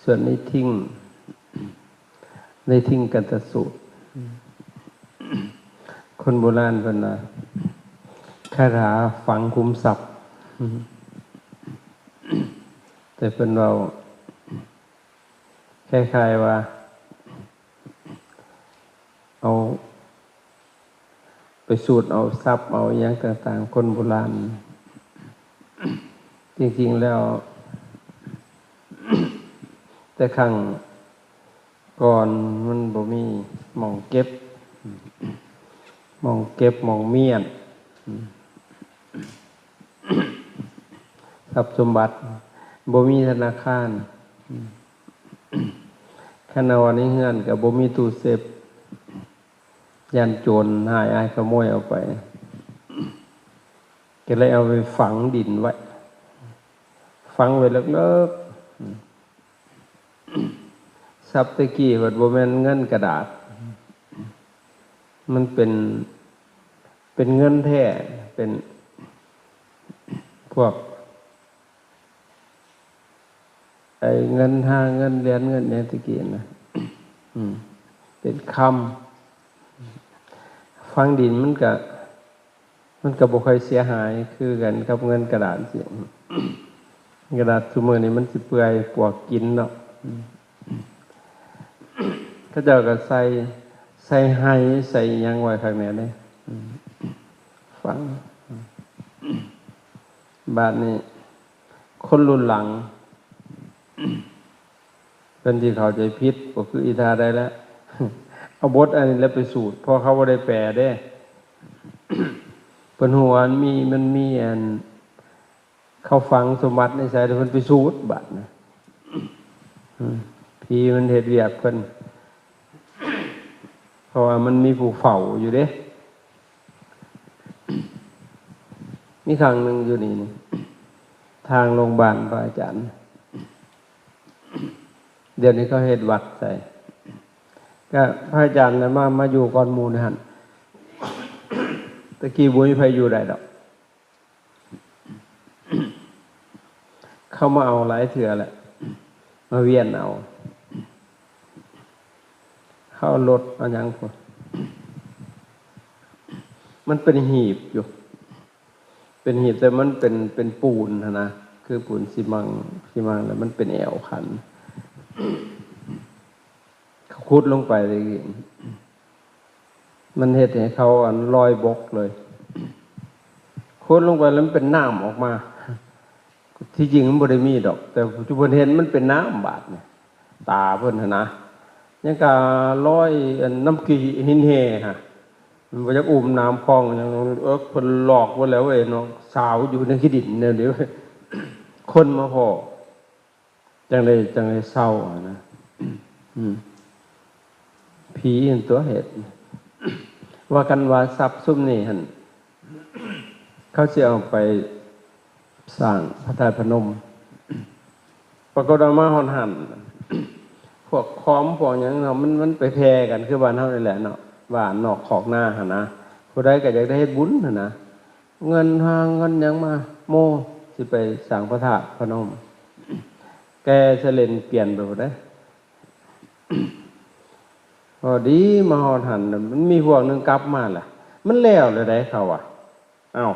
ສ່ວນນິທິງ ນິທິງກັນຕະສູດ ຄົນໂບລານເພິ່ນວ່າ ຄາຖາຝັງຂຸມຊັບ ແຕ່ເພິ່ນເວົ້າ ຄ້າຍໆວ່າ ເອົາໄປສູດເອົາຊັບເອົາອີ່ຫຍັງຕ່າງໆ ຄົນໂບລານ. ຈິງໆແລ້ວ ແຕ່ຄັ້ງກ່ອນມັນບໍ່ມີໝ່ອງເກັບ ໝ່ອງເກັບ ໝ່ອງມ້ຽນ ຊັບສົມບັດ ບໍ່ມີທະນາຄານ ຄັນເອົາໄວ້ໃນເຮືອນກໍບໍ່ມີຕູ້ເຊບ ຢ້ານໂຈນຮ້າຍອາຍຂະໂມຍເອົາໄປ ກໍເລີຍເອົາໄປຝັງດິນໄວ້ ຝັງໄວ້ເລິກໆ. ຊັບແຕ່ກີ້ເພິ່ນບໍ່ແມ່ນເງິນກະດາດ ມັນເປັນ ເປັນເງິນແທ້ ເປັນພວກ ໄອ້ເງິນຫ້າເງິນຫຼຽນເງິນຫຍັງແຕ່ກີ້ນະ ອືມ ເປັນຄຳ ຝັງດິນມັນກະ ມັນກະບໍ່ຄ່ອຍເສຍຫາຍຄືກັນກັບເງິນກະດາດຊີ້ ກະດາດຊຸມື້ນີ້ມັນຊິເປື່ອຍປວກກິນເນາະ ເຂົາເຈົ້າກໍໃສ່ ໃສ່ໄຫ ໃສ່ຫຍັງໄວ້ຄັກແນ່ເດ້ ອືມ ຝັງ ບາດນີ້ຄົນລຸ້ນຫຼັງ ເພິ່ນຊິເຂົ້າໃຈຜິດ ບໍ່ຄືອີ່ທ່າໃດລະ ເອົາບົດອັນນີ້ແຫຼະໄປສູດ ເພາະເຂົາບໍ່ໄດ້ແປເດ້ ເພິ່ນຮູ້ວ່າມັນມີ ມັນມີອັນ ເຂົາຝັງສົມບັດໃນໃສ ແລ້ວເພິ່ນໄປສູດບາດນະ ອືມ ຜີມັນເຮັດວຽກເພິ່ນ ເພາະວ່າມັນມີຜູ້ເຝົ້າຢູ່ເດ້. ມີຄັ້ງໜຶ່ງຢູ່ນີ້ ທາງໂຮງບານພະອາຈານ ດຽວນີ້ເຂົາເຮັດວັດໃສ່ ກະພະອາຈານນະມາ ມາຢູ່ກ່ອນໝູ່ໃນຫັ້ນ ແຕ່ກີ້ບໍ່ມີໃຜຢູ່ໄດ້ດອກ. ເຂົາມາເອົາຫຼາຍເທື່ອແລ້ວ ມາວຽນເອົາ ເຂົາເອົາລົດເອົາຫຍັງພຸ້ນ ມັນເປັນຫີບຢູ່ ເປັນຫີບ ແຕ່ມັນເປັນ ເປັນປູນຫັ້ນນະ ຄືປູນຊີມັງ ຊີມັງ ແລ້ວມັນເປັນແອວຄັນ ເຂົາຂຸດລົງໄປ ມັນເຮັດໃຫ້ເຂົາ ອັນ ລອຍບົກເລີຍ ຂຸດລົງໄປແລ້ວມັນເປັນນ້ຳອອກມາ ທີ່ຈິງມັນບໍ່ໄດ້ມີດອກ ແຕ່ທີ່ເພິ່ນເຫັນມັນເປັນນ້ຳບາດນີ້ ຕາເພິ່ນຫັ້ນນະ ຍັງກະລອຍ ອັນ ນຳກີ່ຫີນແຮ່ຫັ້ນ ມັນບໍ່ຢາກອຸ້ມນ້ຳຄອງຫຍັງ ເອີກ ເພິ່ນຫຼອກໝົດແລ້ວເວີຍເນາະ ສາວຢູ່ໃນຂີ້ດິນແນວເດ ຄົນມາພໍ້ ຈັ່ງໄດ້ ຈັ່ງໄດ້ເຊົາຫັ້ນນະ ອືມ ຜີຫັ້ນຕົວະເຮັດ ວ່າກັນວ່າຊັບຊຸມນີ້ຫັ້ນ ເຂົາຊິເອົາໄປສ້າງພະທາດພະນົມ ປາກົດວ່າມາຮອດຫັ້ນ ພວກຂອມພວກຫຍັງເນາະ ມັນ ມັນໄປແຜ່ກັນຄືບ້ານເຮົານີ້ແຫຼະເນາະ ບ້ານນອກຄອກນາຫັ້ນນະ ຜູ້ໃດກໍຢາກໄດ້ເຮັດບຸນຫັ້ນນະ ເງິນຫາເງິນຫຍັງມາ ໂມ ຊິໄປສ້າງພະທາດພະນົມ ແກ່ສະເຫຼັ່ນປ່ຽນໄປພຸ້ນເດ້. ພໍດີມາຮອດຫັ້ນ ມັນມີພວກໜຶ່ງກັບມາລະ ມັນແລ້ວແລ້ວໃດ ເຂົາວ່າ ເອົ້າ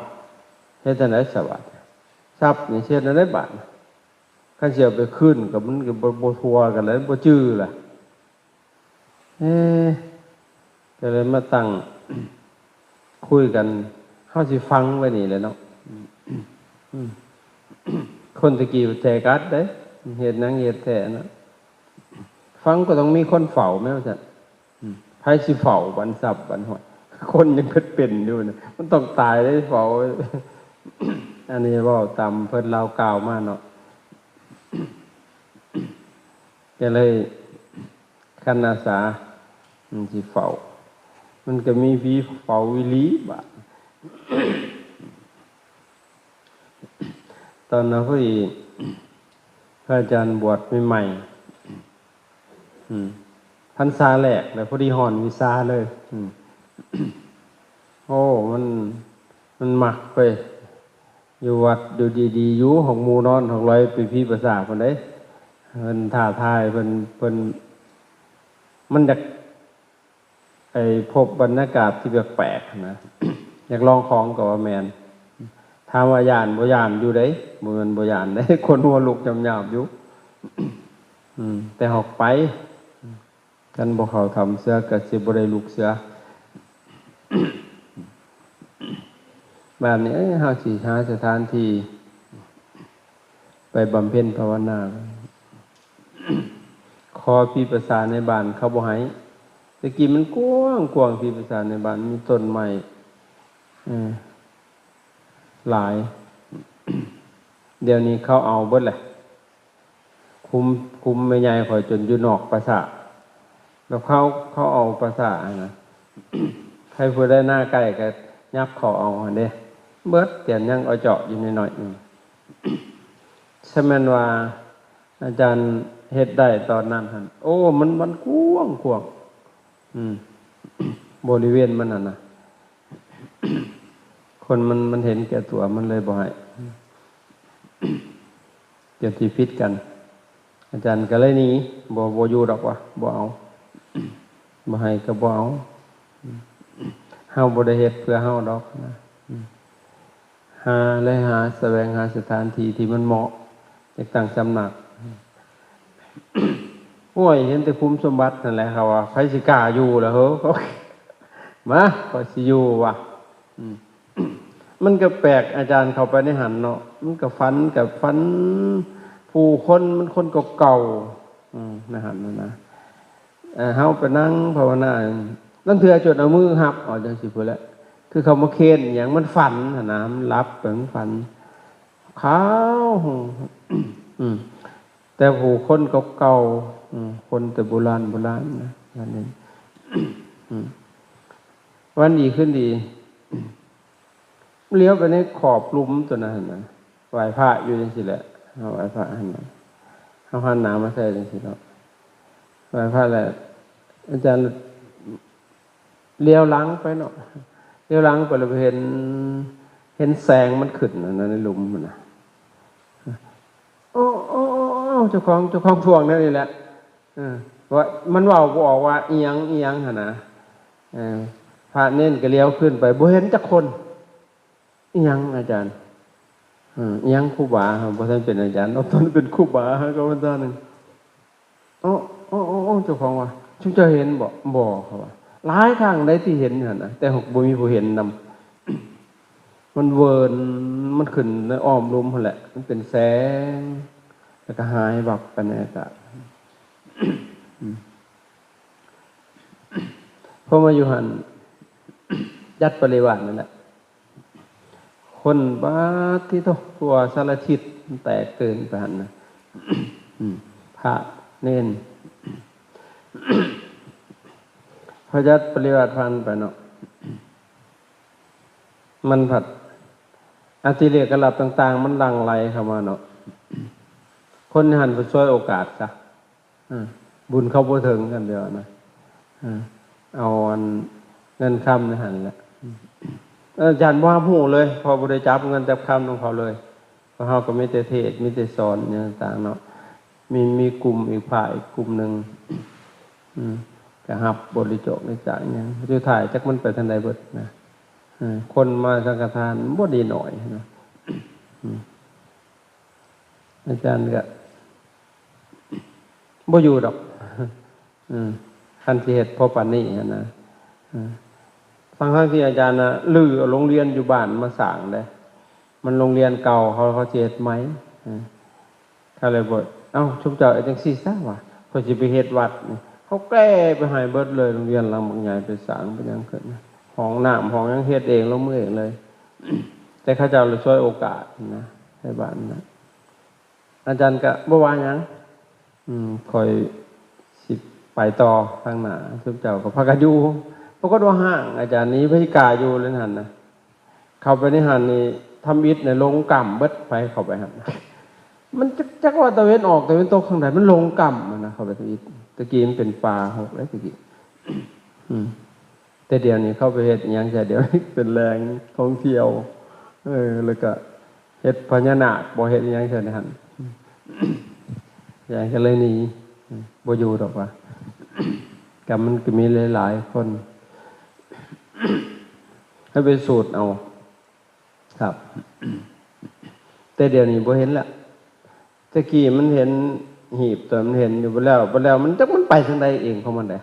ເຮັດຈັ່ງໃດສະບາດ ຊັບນີ້ຊິເຮັດແນວໃດບາດ ຄັນຊິເອົາໄປຄືນກໍມັນກໍບໍ່ ບໍ່ທົ່ວກັນແລ້ວ ບໍ່ຈື່ລະ ເອ ກໍເລີຍມາຕັ້ງຄຸຍກັນ ເຮົາຊິຝັງໄວ້ນີ້ແຫຼະເນາະ ອືມ ຄົນແຕ່ກີ້ແຈກັດເດ້ ເຮັດຫຍັງເຮັດແທ້ເນາະ ຝັງກໍຕ້ອງມີຄົນເຝົ້າແມ່ນວ່າຊັ້ນ ອືມ ໃຜຊິເຝົ້າບັນຊັບບັນຫອຍ ຄົນຍັງເປັນໆຢູ່ນະ ມັນຕ້ອງຕາຍໄດ້ເຝົ້າ ອັນນີ້ເວົ້າຕາມເພິ່ນລາວກ່າວມາເນາະ ກໍເລີຍ ຄັນອາສາມັນຊິເຝົ້າ ມັນກໍມີຜີເຝົ້າອີ່ຫຼີບາດ. ຕອນນັ້ນພໍດີພະອາຈານບວດໃໝ່ໆ ອືມ ພັນສາແລກ ແລ້ວພໍດີຮ້ອນວິຊາເລີຍ ອືມ ໂອ້ ມັນ ມັນມັກເວີຍ ຢູ່ວັດຢູ່ດີໆ ຢູ່ຫ້ອງໝູ່ນອນ ຫ້ອງລອຍໄປຜີປາສາດພຸ້ນເດ້. ເພິ່ນທ້າທາຍ ເພິ່ນ ເພິ່ນ ມັນຢາກ ໄອ້ ພົບບັນຍາກາດທີ່ແປກໆນະ ຢາກລອງຂອງກໍວ່າແມ່ນ. ຖາມວ່າຢ້ານບໍ່? ຢ້ານຢູ່ເດ້ ບໍ່ແມ່ນບໍ່ຢ້ານເດ້ ຂົນຫົວລຸກຍາບໆຢູ່ ອືມ ແຕ່ເຮົາໄປ ຄັນບໍ່ເຂົ້າຖ້ຳເສືອກໍຊິບໍ່ໄດ້ລຸກເສືອ. ບາດນີ້ ເອີ ເຮົາຊິຫາສະຖານທີ່ໄປບຳເພັນພາວະນາ. ຂໍຜີປະສາດໃນບ້ານເຂົາບໍ່ໃຫ້. ແຕ່ກີ້ມັນກວ້າງໆ ຜີປະສາດໃນບ້ານ ມີຕົ້ນໄມ້ ເອີ ຫຼາຍ. ດຽວນີ້ເຂົາເອົາເບິດແຫຼະ. ຄຸມ ຄຸມແມ່ໃຫຍ່ຂ້ອຍຈົນຢູ່ນອກປ່າຊ້າ ແບບເຂົາ ເຂົາເອົາປ່າຊ້າຫັ້ນນະ. ໃຜຜູ້ໃດນາໃກ້ກໍຫຍັບເຂົ້າເອົາຫັ້ນເດ້ ເບິດ ແຕ່ຍັງເອົາເຈາະຢູ່ໜ້ອຍໆໜຶ່ງ. ສະແມ່ນວ່າອາຈານເຮັດໄດ້ຕອນນັ້ນຫັ້ນ ໂອ້ ມັນ ມັນກວ້າງໆ ອືມ ບໍລິເວນມັນຫັ້ນນະ ຄົນມັນ ມັນເຫັນແກ່ຕົວ ມັນເລີຍບໍ່ໃຫ້ ຈົນຊິຜິດກັນ. ອາຈານກໍເລີຍໜີ ບໍ່ ບໍ່ຢູ່ດອກວ່າ ບໍ່ເອົາ ບໍ່ໃຫ້ກໍບໍ່ເອົາ. ເຮົາບໍ່ໄດ້ເຮັດເພື່ອເຮົາດອກນະ. ຫາ ແລະ ຫາ ສະແຫວງຫາສະຖານທີ່ທີ່ມັນເໝາະ ຈັກຕັ້ງສຳນັກ. ໂອ້ຍ ເຫັນແຕ່ຂຸມສົມບັດຫັ້ນແຫຼະ ເຂົາວ່າ ໃຜຊິກ້າຢູ່ລະເຮີ້ ມາ ຂ້ອຍຊິຢູ່ວ່າ. ອືມ ມັນກໍແປກ ອາຈານເຂົ້າໄປໃນຫັ້ນເນາະ ມັນກໍຝັນ ກໍຝັນຜູ້ຄົນ ມັນຄົນເກົ່າໆ ອືມ ໃນຫັ້ນນະ. ເອີ ເຮົາໄປນັ່ງພາວະນາ ລາງເທື່ອຈົນເອົາມືຮັບເອົາຈັ່ງຊີ້ພຸ້ນແຫຼະ ຄືເຂົາມາເຄນອີ່ຫຍັງ ມັນຝັນຫັ້ນນະ ມັນຫຼັບໄປ ມັນຝັນຂາວ. ອືມ ແຕ່ຜູ້ຄົນເກົ່າໆ ອືມ ຄົນແຕ່ໂບລານ ໂບລານນະ ອັນນີ້ ອືມ ວັນດີຄືນດີ ຫຼຽວໄປໃນຂອບຫຼຸມຕົວນັ້ນຫັ້ນນະ ໄຫວ້ພະຢູ່ຈັ່ງຊີ້ແຫຼະ ເຮົາໄຫວ້ພະຫັ້ນນະ ເຮົາຫັນໜ້າມາໃສ່ຈັ່ງຊີ້ເນາະ ໄຫວ້ພະແລ້ວ ອາຈານຫຼຽວຫຼັງໄປເນາະ ຫຼຽວຫຼັງໄປແລ້ວໄປເຫັນ ເຫັນແສງມັນຂຶ້ນຫັ້ນນະ ໃນຫຼຸມຫັ້ນນະ. ໂອ້ ໂອ້ ໂອ້ ເຈົ້າຂອງ ເຈົ້າຂອງຊ່ວງນັ້ນນີ້ແຫຼະ ເອີ ວ່າມັນເວົ້າບໍ່ອອກວ່າອີ່ຫຍັງ ອີ່ຫຍັງຫັ້ນນະ. ເອີ ພະເນນກໍຫຼຽວຄືນໄປ ບໍ່ເຫັນຈັກຄົນ. ອີ່ຫຍັງອາຈານ? ເອີ ອີ່ຫຍັງຄູບາ? ບໍ່ທັນເປັນອາຈານດອກ ຕອນເປັນຄູບາກໍວ່າຊັ້ນ. ໂອ້ ໂອ້ ໂອ້ ເຈົ້າຂອງວ່າ ຊຸມເຈົ້າເຫັນບໍ່? ບໍ່ ເຂົາວ່າ ຫຼາຍຄັ້ງໃດທີ່ເຫັນຢູ່ຫັ້ນນະ ແຕ່ບໍ່ມີຜູ້ເຫັນນຳ. ມັນເວີນ ມັນຂຶ້ນໃນອ້ອມລຸ່ມຫັ້ນແຫຼະ ມັນເປັນແສງ ແລ້ວກໍຫາຍວັບໄປໃນອາກາດ. ອືມ ພໍມາຢູ່ຫັ້ນ ຈັດປະລິວາດນັ້ນແຫຼະ ຄົນບາດທີ່ໂທ້ ທົ່ວສາລະທິດ ມັນແຕກຕື່ນໄປຫັ້ນນະ. ອືມ ພະເນນ ພໍຈັດປະລິວາດຜ່ານໄປເນາະ ມັນພັດ ອະຕິເລກະລາບຕ່າງໆ ມັນຫຼັ່ງໄຫຼເຂົ້າມາເນາະ. ຄົນໃນຫັ້ນເພິ່ນສວຍໂອກາດຊະ ເອີ ບຸນເຂົາບໍ່ເຖິງກັນດຽວນະ ເອີ ເອົາອັນເງິນຄຳໃນຫັ້ນແຫຼະ. ເອີ ຢ້ານບໍ່ຮັບຮູ້ເລີຍ ເພາະບໍ່ໄດ້ຈັບເງິນຈັບຄຳນຳເຂົາເລີຍ ເພາະເຮົາກໍມີແຕ່ເທດ ມີແຕ່ສອນຫຍັງຕ່າງໆເນາະ. ມີ ມີກຸ່ມອີກ ພະອີກກຸ່ມໜຶ່ງ ອືມ ກໍຮັບບໍລິຈົກບໍລິຈາກຫຍັງ ສຸດທ້າຍຈັກມັນໄປທາງໃດເບິດນະ. ເອີ ຄົນມາສັງຄະທານບໍ່ດີໜ້ອຍນະ. ອືມ ອາຈານກໍບໍ່ຢູ່ດອກ ເອີ ຄັນຊິເຮັດພໍປານນີ້ຫັ້ນນະ. ເອີ ທັງໆທີ່ອາຈານນະ ຮື້ເອົາໂຮງຮຽນຢູ່ບ້ານມາສ້າງເດ້ ມັນໂຮງຮຽນເກົ່າ ເຂົາ ເຂົາຊິເຮັດໃໝ່. ເອີ ເຂົາເລີຍບອກ ເອົ້າ ຊຸມເຈົ້າເຮັດຈັ່ງຊີ້ຊະວ່າ ຂ້ອຍຊິໄປເຮັດວັດນີ້ ເຂົາແກ້ໄປໃຫ້ເບິດເລີຍ ໂຮງຮຽນຫຼັງບັກໃຫຍ່ ໄປສ້າງໄປຫຍັງຂຶ້ນ ຫ້ອງນ້ຳຫ້ອງຫຍັງເຮັດເອງ ລົງມືເອງເລີຍ. ແຕ່ເຂົາເຈົ້າລະສວຍໂອກາດນະ ໃນບ້ານນະ. ອາຈານກະບໍ່ວ່າຫຍັງ ອືມ ຂ້ອຍຊິໄປຕໍ່ທາງໜ້າ ຊຸມເຈົ້າກໍພາກັນຢູ່. ປາກົດວ່າຫ້າງອາຈານໜີໄປກາຢູ່ເລີຍຫັ້ນນະ. ເຂົ້າໄປໃນຫັ້ນນີ້ ທຳອິດນີ້ລົງກ້ຳເບິດ ໃຜເຂົ້າໄປຫັ້ນ ມັນຈັກ ຈັກວ່າຕາເວັນອອກຕາເວັນຕົກທາງໃດ ມັນລົງກ້ຳຫັ້ນນະ ເຂົ້າໄປທຳອິດ. ແຕ່ກີ້ມັນເປັນປ່າຮົກເດ້ແຕ່ກີ້ ອືມ ແຕ່ດຽວນີ້ເຂົາໄປເຮັດອີ່ຫຍັງໃສ່ ດຽວນີ້ເປັນແຫຼ່ງທ່ອງທ່ຽວ ເອີ ແລ້ວກະເຮັດພະຍານາກບໍ່ ເຮັດອີ່ຫຍັງໃສ່ໃນຫັ້ນ. ຍາຍກໍເລີຍໜີ ບໍ່ຢູ່ດອກວ່າ ກໍມັນກໍມີຫຼາຍໆຄົນໃຫ້ໄປສູດເອົາ ຄັບ ແຕ່ດຽວນີ້ບໍ່ເຫັນລະ ແຕ່ກີ້ມັນເຫັນ ຮີບຕົວມັນເຫັນຢູ່ ບັດແລ້ວ ບັດແລ້ວມັນ ຈັກມັນໄປທາງໃດເອງຂອງມັນເດ້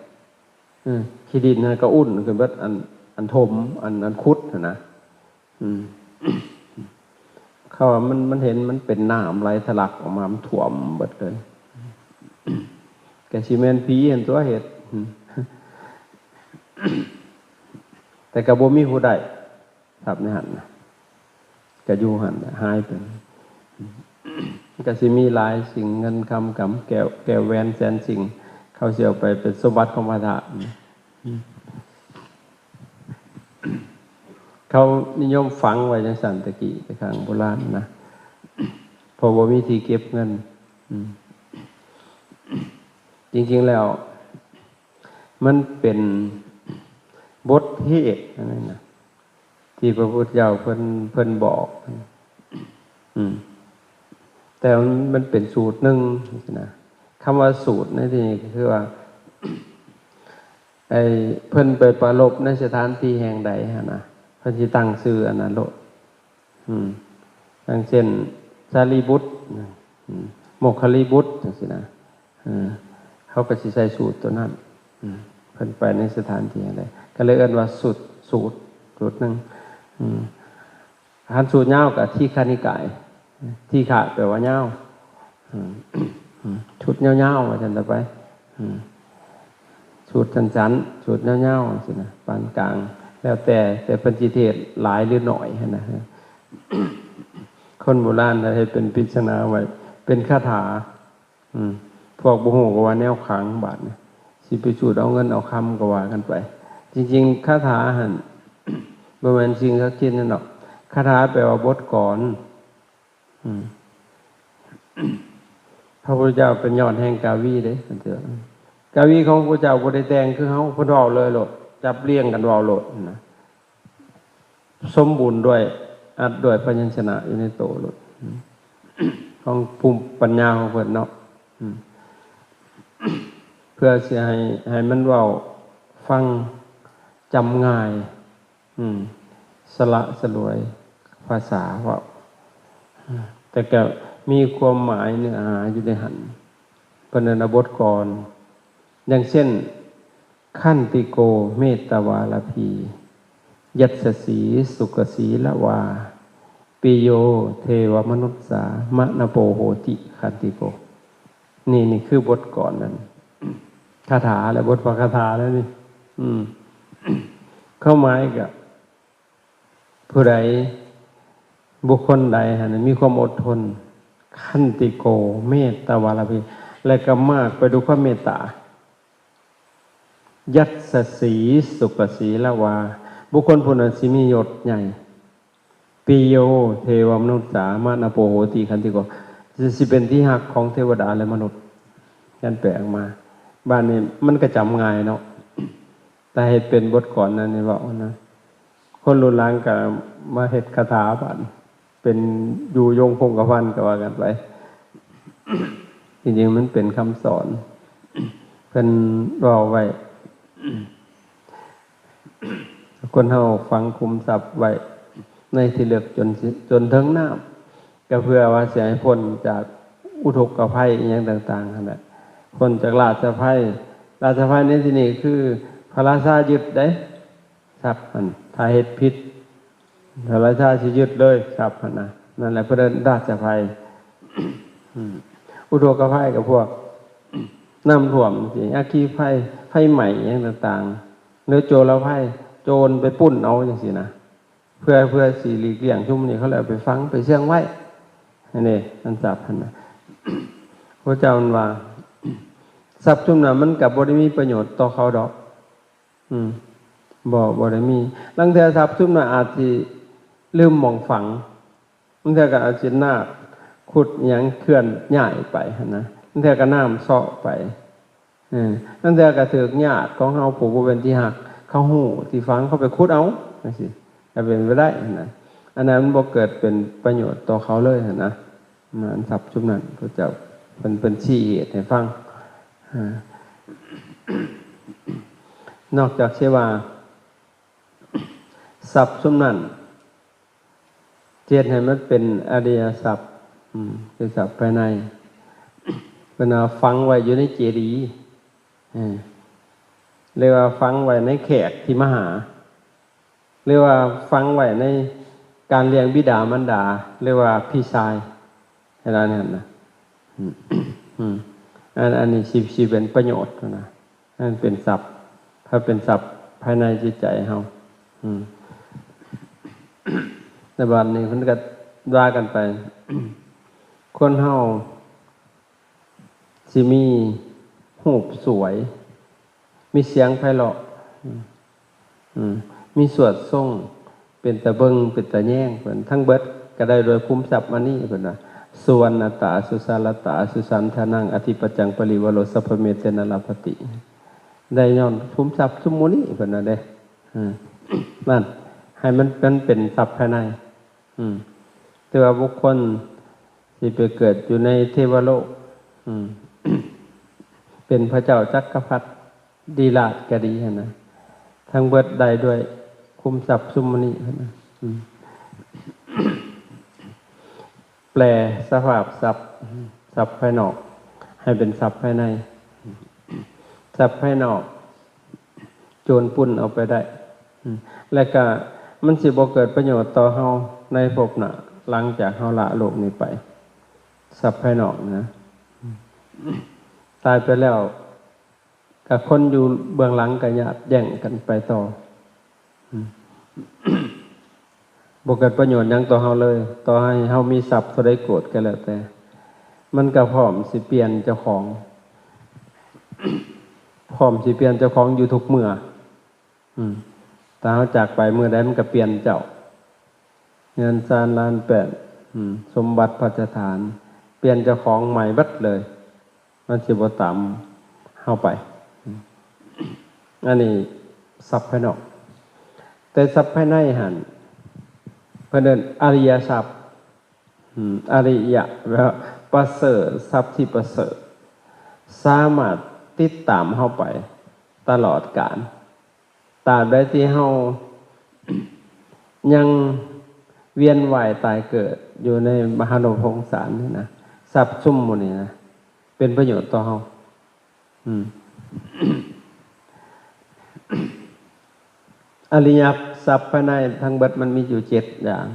ເອີ ຂີ້ດິນຫັ້ນກໍອຸ່ນຂຶ້ນເບິດ ອັນ ອັນຖົມ ອັນ ອັນຂຸດຫັ້ນນະ ອືມ ເຂົາວ່າມັນ ມັນເຫັນມັນເປັນນ້ຳໄຫຼທະລັກອອກມາ ມັນຖ້ວມເບິດເລີຍ ກໍຊິແມ່ນຜີຫັ້ນຕົວເຮັດ ອືມ ແຕ່ກໍບໍ່ມີຜູ້ໃດ ຊັບໃນຫັ້ນນະ ກໍຢູ່ຫັ້ນແຫຼະ ຫາຍໄປ ກໍຊິມີຫຼາຍສິ່ງ ເງິນຄຳກຳ ແກ້ວ ແກ້ວແຫວນແສນສິ່ງ ເຂົາຊິເອົາໄປເປັນສົມບັດຂອງພະທາດ ເຂົານິຍົມຝັງໄວ້ຈັ່ງຊັ້ນແຕ່ກີ້ ແຕ່ຄັ້ງໂບລານນະ ເພາະບໍ່ມີທີ່ເກັບເງິນ ອືມ ຈິງໆແລ້ວ ມັນເປັນບົດເທດອັນນັ້ນນະ ທີ່ພະພຸດທະເຈົ້າເພິ່ນ ເພິ່ນບອກ ອືມ ແຕ່ມັນ ມັນເປັນສູດໜຶ່ງຊີ້ນະ ຄຳວ່າສູດໃນທີ່ນີ້ກໍຄືວ່າ ໄອ້ ເພິ່ນໄປປາລົບໃນສະຖານທີ່ແຫ່ງໃດຫັ້ນນະ ເພິ່ນຊິຕັ້ງຊື່ອັນນັ້ນໂລດ ອືມ ຢ່າງເຊັ່ນ ສາລີບຸດ ອືມ ໂມກຄະລີບຸດ ຈັ່ງຊີ້ນະ ເອີ ເຂົາກໍຊິໃສ່ສູດຕົວນັ້ນ ອືມ ເພິ່ນໄປໃນສະຖານທີ່ໃດ ກໍເລີຍເອີ້ນວ່າສູດ ສູດ ສູດໜຶ່ງ ອືມ ຄັນສູດຍາວກໍທີຄະນິກາຍ ທີຄະແປວ່າຍາວ ອືມ ອືມ ຊຸດຍາວໆ ວ່າຊັ້ນຕໍ່ໄປ ອືມ ສູດສັ້ນໆ ສູດຍາວໆ ຈັ່ງຊີ້ນະ ປານກາງ ແລ້ວແຕ່ ແຕ່ເພິ່ນຊິເທດຫຼາຍຫຼືໜ້ອຍຫັ້ນນະ ຄົນໂບລານເຮັດເປັນປິດສະໜາໄວ້ ເປັນຄາຖາ ອືມ ພວກບໍ່ຮູ້ກໍວ່າແນວຂັງ ບາດນີ້ຊິໄປສູດເອົາເງິນເອົາຄຳກໍວ່າກັນໄປ ຈິງໆ ຄາຖາຫັ້ນ ບໍ່ແມ່ນສິ່ງສັກສິດນັ້ນດອກ ຄາຖາແປວ່າບົດກອນ ອືມ ພະພຸດທະເຈົ້າເປັນຍອດແຫ່ງກາວີເດ້ ເພິ່ນວ່າ ກາວີຂອງພະເຈົ້າບໍ່ໄດ້ແຕ່ງຄືເຮົາ ເພິ່ນເວົ້າເລີຍໂລດ ຈັບລຽງກັນເວົ້າໂລດນະ ສົມບູນດ້ວຍ ອັດດ້ວຍພະຍັນຊະນະຢູ່ໃນໂຕໂລດ ຂອງພູມປັນຍາຂອງເພິ່ນເນາະ ເພື່ອຊິໃຫ້ ໃຫ້ມັນເວົ້າຟັງ ຈຳງ່າຍ ສະຫຼະສະຫຼວຍພາສາເວົ້າ ແຕ່ກໍມີຄວາມໝາຍເນື້ອຫາຢູ່ໃນຫັ້ນ ເພິ່ນເອີ້ນວ່າບົດກອນ ຢ່າງເຊັ່ນ ຂັນຕິໂກ ເມດຕະວາລະພີ ຍັດສະສີ ສຸກະສີລະວາ ປິໂຍ ເທວະມະນຸດສາ ມະນະໂປໂຫຕິ ຂັນຕິໂກ ນີ້ ນີ້ຄືບົດກອນນັ້ນ ຄາຖາ ແລະ ບົດພະຄາຖາແລ້ວນີ້ ອືມ ຄວາມໝາຍກໍ ຜູ້ໃດ ບຸກຄົນໃດຫັ້ນນະ ມີຄວາມອົດທົນ ຂັນຕິໂກ ເມດຕະວາລະພີ ແລະ ກໍມາກໄປດ້ວຍຄວາມເມດຕາ ຍັດສະສີ ສຸກະສີລະວາ ບຸກຄົນຜູ້ນັ້ນຊິມີຍົດໃຫຍ່ ປິໂຍ ເທວະມະນຸດສາ ມະນະໂປໂຫຕິ ຂັນຕິໂກ ຊິເປັນທີ່ຮັກຂອງເທວະດາ ແລະ ມະນຸດ ແມ່ນແປອອກມາ ບາດນີ້ມັນກໍຈຳງ່າຍເນາະ ແຕ່ເຮັດເປັນບົດກອນນັ້ນນີ້ເວົ້ານະ ຄົນລຸ້ນຫຼັງກໍມາເຮັດຄາຖາບາດ ເປັນຢູ່ຍົງຄົງກະພັນກໍວ່າກັນໄປ ຈິງໆມັນເປັນຄຳສອນ ເພິ່ນເວົ້າໄວ້ ຄົນເຮົາຝັງຂຸມຊັບໄວ້ໃນທີ່ເລິກຈົນ ຈົນເຖິງນ້ຳ ກໍເພື່ອວ່າຊິໃຫ້ພົ້ນຈາກອຸທົກກະໄພອີ່ຫຍັງຕ່າງໆຫັ້ນແຫຼະ ພົ້ນຈາກລາຊະໄພ ລາຊະໄພໃນທີ່ນີ້ຄືພະລາຊາຍຶດເດ້ ຊັບຫັ້ນ ຖ້າເຮັດຜິດ ພະລາຊາຊິຍຶດເລີຍຊັບຫັ້ນນະ ນັ້ນແຫຼະເພິ່ນເອີ້ນລາຊະໄພ ອືມ ອຸທົກກະໄພກໍພວກນ້ຳຖ້ວມຈັ່ງຊີ້ ອັກຄີໄຟ ໄຟໄໝ້ຫຍັງຕ່າງໆ ຫຼືໂຈລະໄພ ໂຈນໄປປຸ້ນເອົາຈັ່ງຊີ້ນະ ເພື່ອ ເພື່ອຊິຫຼີກລ້ຽງຊຸມນີ້ ເຂົາເລີຍເອົາໄປຝັງໄປເຊື່ອງໄວ້ ອັນນີ້ມັນຊັບຫັ້ນນະ ພະພຸດທະເຈົ້າເພິ່ນວ່າ ຊັບຊຸມນັ້ນມັນກໍບໍ່ໄດ້ມີປະໂຫຍດຕໍ່ເຂົາດອກ ອືມ ບໍ່ ບໍ່ໄດ້ມີ ລາງເທື່ອຊັບຊຸມນັ້ນອາດຊິລືມໝ່ອງຝັງ ລາງເທື່ອກໍອາດຊິນາກຂຸດຫຍັງເຄື່ອນຍ້າຍໄປຫັ້ນນະ ລາງເທື່ອກໍນ້ຳເຊາະໄປ ເອີ ລາງເທື່ອກໍຖືກຍາດຂອງເຮົາຜູ້ບໍ່ເປັນທີ່ຮັກ ເຂົາຮູ້ທີ່ຝັງ ເຂົາໄປຂຸດເອົາ ຈັ່ງຊີ້ ກໍເປັນໄປໄດ້ຫັ້ນນະ ອັນນັ້ນມັນບໍ່ເກີດເປັນປະໂຫຍດຕໍ່ເຂົາເລີຍຫັ້ນນະ ນັ້ນຊັບຊຸມນັ້ນ ພະເຈົ້າ ເພິ່ນ ເພິ່ນຊີ້ເຫດໃຫ້ຟັງ. ອາ ນອກຈາກຊິວ່າຊັບຊຸມນັ້ນ ເຮັດໃຫ້ມັນເປັນອະລິຍະຊັບ ອືມ ເປັນຊັບພາຍໃນ ເພິ່ນວ່າຝັງໄວ້ຢູ່ໃນເຈດີ ເອີ ຫຼືວ່າຝັງໄວ້ໃນແຂກທີ່ມາຫາ ຫຼືວ່າຝັງໄວ້ໃນການລ້ຽງບິດາມານດາ ຫຼືວ່າພີ່ຊາຍ ໃຫ້ລາວນັ້ນນະ ອືມ ອັນ ອັນນີ້ຊິ ຊິເປັນປະໂຫຍດນະ ອັນເປັນຊັບ ຖ້າເປັນຊັບພາຍໃນຈິດໃຈເຮົາ ອືມ ແຕ່ບັດນີ້ເພິ່ນກໍວ່າກັນໄປ ຄົນເຮົາ ຊິມີຮູບສວຍ ມີສຽງໄພເລາະ ອືມ ມີສວດຊົງ ເປັນຕາເບິ່ງ ເປັນຕາແຍງ ເພິ່ນ ທັງເບິດກໍໄດ້ດ້ວຍຄຸ້ມຊັບອັນນີ້ ເພິ່ນວ່າ ສຸວັນນະຕາ ສຸສາລະຕາ ສຸສັນທານັງ ອະທິປັດຈັງ ປະລິວາໂຣ ສັບພະເມເຕນະ ລາພັດຕິ ໄດ້ຍ້ອນຄຸ້ມຊັບຊຸມໝູ່ນີ້ ເພິ່ນວ່າເດ້ ອືມ ນັ້ນ ໃຫ້ມັນ ມັນເປັນຊັບພາຍໃນ ອືມ ແຕ່ວ່າບຸກຄົນ ທີ່ໄປເກີດຢູ່ໃນເທວະໂລກ ອືມ ເປັນພະເຈົ້າຈັກກະພັດດີລາດກະດີຫັ້ນນະ ທັງເບິດໄດ້ດ້ວຍຄຸ້ມຊັບຊຸມມະນີຫັ້ນນະ ອືມ ແປສະພາບຊັບ ຊັບພາຍນອກໃຫ້ເປັນຊັບພາຍໃນ ຊັບພາຍນອກ ໂຈນປຸ້ນເອົາໄປໄດ້ ອືມ ແລະກະມັນຊິບໍ່ເກີດປະໂຫຍດຕໍ່ເຮົາໃນພົບໜ້າ ຫຼັງຈາກເຮົາລະໂລກນີ້ໄປ ຊັບພາຍນອກນະ ອືມ ຕາຍໄປແລ້ວ ກະຄົນຢູ່ເບື້ອງຫຼັງກະຍາດແຍ່ງກັນໄປຕໍ່ ອືມ ບໍ່ເກີດປະໂຫຍດຫຍັງຕໍ່ເຮົາເລີຍ ຕໍ່ໃຫ້ເຮົາມີຊັບເທົ່າໃດໂກດກໍແລ້ວແຕ່ ມັນກໍພ້ອມຊິປ່ຽນເຈົ້າຂອງ ພ້ອມຊິປ່ຽນເຈົ້າຂອງຢູ່ທຸກເມື່ອ ອືມ ຖ້າເຮົາຈາກໄປມື້ໃດ ມັນກໍປ່ຽນເຈົ້າ ເຮືອນຊານລານແປ້ນ ອືມ ສົມບັດພັດສະຖານ ປ່ຽນເຈົ້າຂອງໃໝ່ເບິດເລີຍ ມັນຊິບໍ່ຕາມເຮົາໄປ ອັນນີ້ຊັບພາຍນອກ ແຕ່ຊັບພາຍໃນຫັ້ນ ເພິ່ນເອີ້ນອະລິຍະຊັບ ອືມ ອະລິຍະ ແປວ່າປະເສີດ ຊັບທີ່ປະເສີດ ສາມາດຕິດຕາມເຮົາໄປຕະຫຼອດການ ຕາບໃດທີ່ເຮົາຍັງວຽນວ່າຍຕາຍເກີດຢູ່ໃນມະຫານົບພະສົງສານນີ້ນະ ຊັບຊຸມໝູ່ນີ້ນະ ເປັນປະໂຫຍດຕໍ່ເຮົາ ອືມ ອະລິຍະຊັບພາຍໃນທັງເບິດມັນມີຢູ່ເຈັດຢ່າງ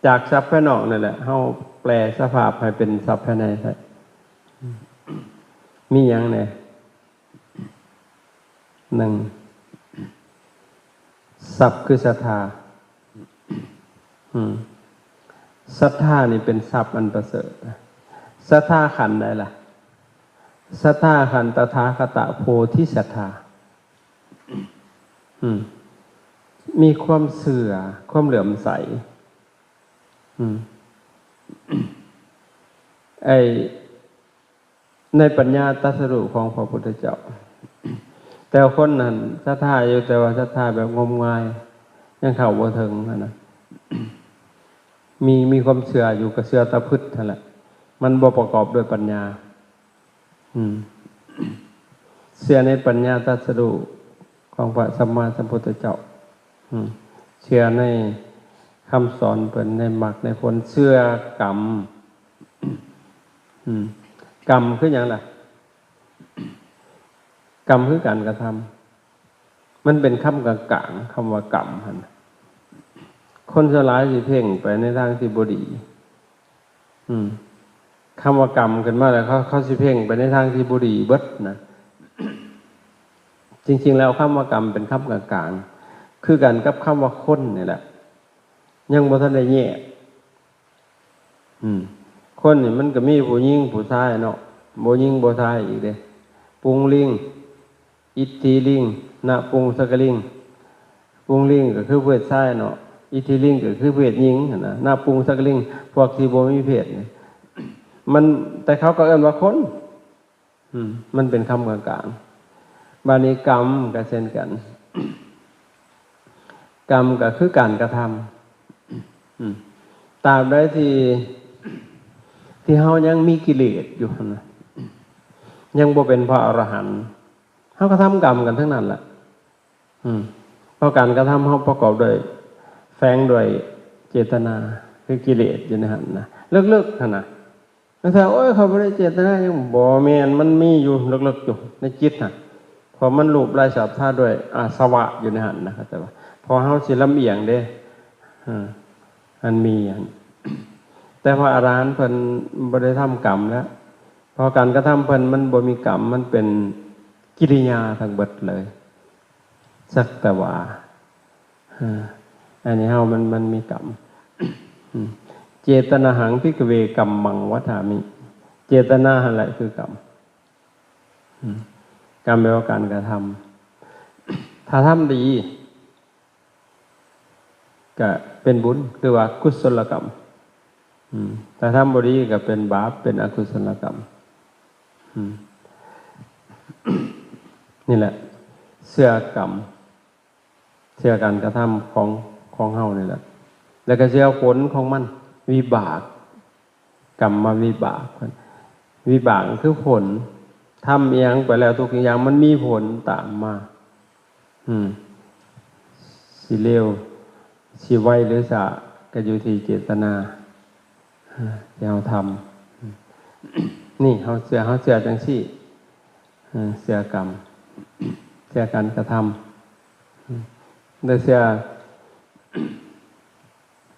ຈາກຊັບພາຍນອກນີ້ແຫຼະ ເຮົາແປສະພາບໃຫ້ເປັນຊັບພາຍໃນໄດ້ ມີຫຍັງແດ່? ໜຶ່ງ ຊັບຄືສັດທາ ອືມ ສັດທານີ້ເປັນຊັບອັນປະເສີດ ສັດທາຂັ້ນໃດລະ? ສັດທາຂັ້ນຕະຖາຄະຕະໂພທິສັດທາ ອືມ ມີຄວາມເຊື່ອ ຄວາມເຫຼື້ອມໃສ ອືມ ໄອ້ ໃນປັນຍາຕັດສະຮູ້ຂອງພະພຸດທະເຈົ້າ ແຕ່ຄົນນັ້ນສັດທາຢູ່ ແຕ່ວ່າສັດທາແບບງົມງາຍ ຍັງເຂົ້າບໍ່ເຖິງຫັ້ນນະ ມີ ມີຄວາມເຊື່ອຢູ່ ກໍເຊື່ອຕາພຶດຫັ້ນແຫຼະ ມັນບໍ່ປະກອບດ້ວຍປັນຍາ ອືມ ເຊື່ອໃນປັນຍາຕັດສະຮູ້ຂອງພະສຳມາສຳພຸດທະເຈົ້າ ອືມ ເຊື່ອໃນຄຳສອນເພິ່ນ ໃນມັກໃນຜົນ ເຊື່ອກຳ ອືມ ກຳຄືຫຍັງລະ? ກຳຄືການກະທຳ ມັນເປັນຄຳກາງໆ ຄຳວ່າກຳຫັ້ນ ຄົນສ່ວນຫຼາຍຊິເພັ່ງໄປໃນທາງທີ່ບໍ່ດີ ອືມ ຄຳວ່າກຳຂຶ້ນມາແລ້ວ ເຂົາ ເຂົາຊິເພັ່ງໄປໃນທາງທີ່ບໍ່ດີເບິດນະ ຈິງໆແລ້ວຄຳວ່າກຳເປັນຄຳກາງໆ ຄືກັນກັບຄຳວ່າຄົນນີ້ແຫຼະ ຍັງບໍ່ທັນໄດ້ແຍກ ອືມ ຄົນນີ້ມັນກໍມີຜູ້ຍິງຜູ້ຊາຍເນາະ ບໍ່ຍິງບໍ່ຊາຍອີກເດ້ ປຸງລິງ ອິດທິລິງ ນະປຸງສະກະລິງ ປຸງລິງກໍຄືເພດຊາຍເນາະ ອິດທິລິງກໍຄືເພດຍິງຫັ້ນນະ ນະປຸງສະກະລິງ ພວກທີ່ບໍ່ມີເພດນີ້ ມັນ ແຕ່ເຂົາກໍເອີ້ນວ່າຄົນ ອືມ ມັນເປັນຄຳກາງໆ ບາດນີ້ກຳກໍເຊັ່ນກັນ ກຳກໍຄືການກະທຳ ອືມ ຕາບໃດທີ່ ທີ່ເຮົາຍັງມີກິເລດຢູ່ຫັ້ນນະ ຍັງບໍ່ເປັນພະອະລະຫັນ ເຮົາກໍທຳກຳກັນທັງນັ້ນລະ. ອືມ ເພາະການກະທຳເຮົາປະກອບດ້ວຍ ແຝງດ້ວຍເຈດຕະນາ ຄືກິເລດຢູ່ໃນຫັ້ນນະ ເລິກໆຫັ້ນນະ. ແຕ່ຖ້າ ໂອ້ຍ ຂ້ອຍບໍ່ໄດ້ເຈດຕະນາຫຍັງ ບໍ່ແມ່ນ ມັນມີຢູ່ເລິກໆຢູ່ໃນຈິດຫັ້ນ ເພາະມັນລູບໄລ້ສາບທາດ້ວຍອາສະວະຢູ່ໃນຫັ້ນນະ ເຂົ້າໃຈບໍ່? ເພາະເຮົາຊິລຳອຽງເດ້ ເອີ ອັນມີຫັ້ນ ແຕ່ພະອະລະຫັນເພິ່ນບໍ່ໄດ້ທຳກຳແລ້ວ ເພາະການກະທຳເພິ່ນມັນບໍ່ມີກຳ ມັນເປັນກິລິຍາທັງເບິດເລີຍ ສັກແຕ່ວ່າ ເອີ ອັນນີ້ເຮົາມັນ ມັນມີກຳ ເຈຕະນາຫັງ ພິກຂະເວ ກຳມັງ ວັດຖາມິ ເຈຕະນາຫັ້ນແຫຼະຄືກຳ ກຳແປວ່າການກະທຳ ຖ້າທຳດີ ກະເປັນບຸນ ຄືວ່າກຸສົນລະກຳ ອືມ ຖ້າທຳບໍ່ດີກະເປັນບາບ ເປັນອະກຸສົນລະກຳ ອືມ ນີ້ແຫຼະ ເຊື່ອກຳ ເຊື່ອການກະທຳຂອງ ຂອງເຮົານີ້ແຫຼະ ແລ້ວກະເຊື່ອຜົນຂອງມັນ ວິບາກ ກຳມະວິບາກ ວິບາກຄືຜົນ ທຳອີ່ຫຍັງໄປແລ້ວທຸກສິ່ງຢ່າງມັນມີຜົນຕາມມາ ອືມ ຊິເລວ ຊິໄວຫຼືຊ້າ ກໍຢູ່ທີ່ເຈດຕະນາ ທີ່ເຮົາທຳ ນີ້ເຮົາເຊື່ອ ເຮົາເຊື່ອຈັ່ງຊີ້ ເອີ ເຊື່ອກຳ ເຊື່ອການກະທຳ ແລະ ເຊື່ອ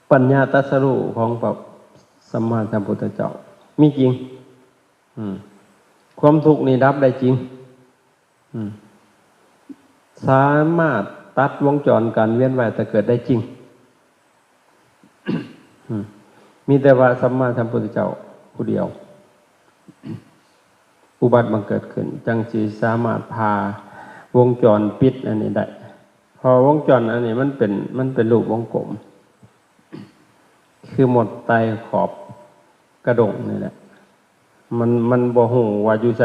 ປັນຍາຕັດສະຮູ້ຂອງພະສຳມາສຳພຸດທະເຈົ້າ ມີຈິງ ອືມ ຄວາມທຸກນີ້ດັບໄດ້ຈິງ ອືມ ສາມາດຕັດວົງຈອນການວຽນວ່າຍຕາຍເກີດໄດ້ຈິງ ອືມ ມີແຕ່ວ່າສຳມາສຳພຸດທະເຈົ້າຜູ້ດຽວ ອຸບັດບັງເກີດຂຶ້ນ ຈັ່ງຊິສາມາດຜ່າວົງຈອນປິດອັນນີ້ໄດ້ ເພາະວົງຈອນອັນນີ້ມັນເປັນ ມັນເປັນຮູບວົງກົມ ຄືມົດໄຕ່ຂອບກະດົງນີ້ແຫຼະ ມັນ ມັນບໍ່ຮູ້ວ່າຢູ່ໃສ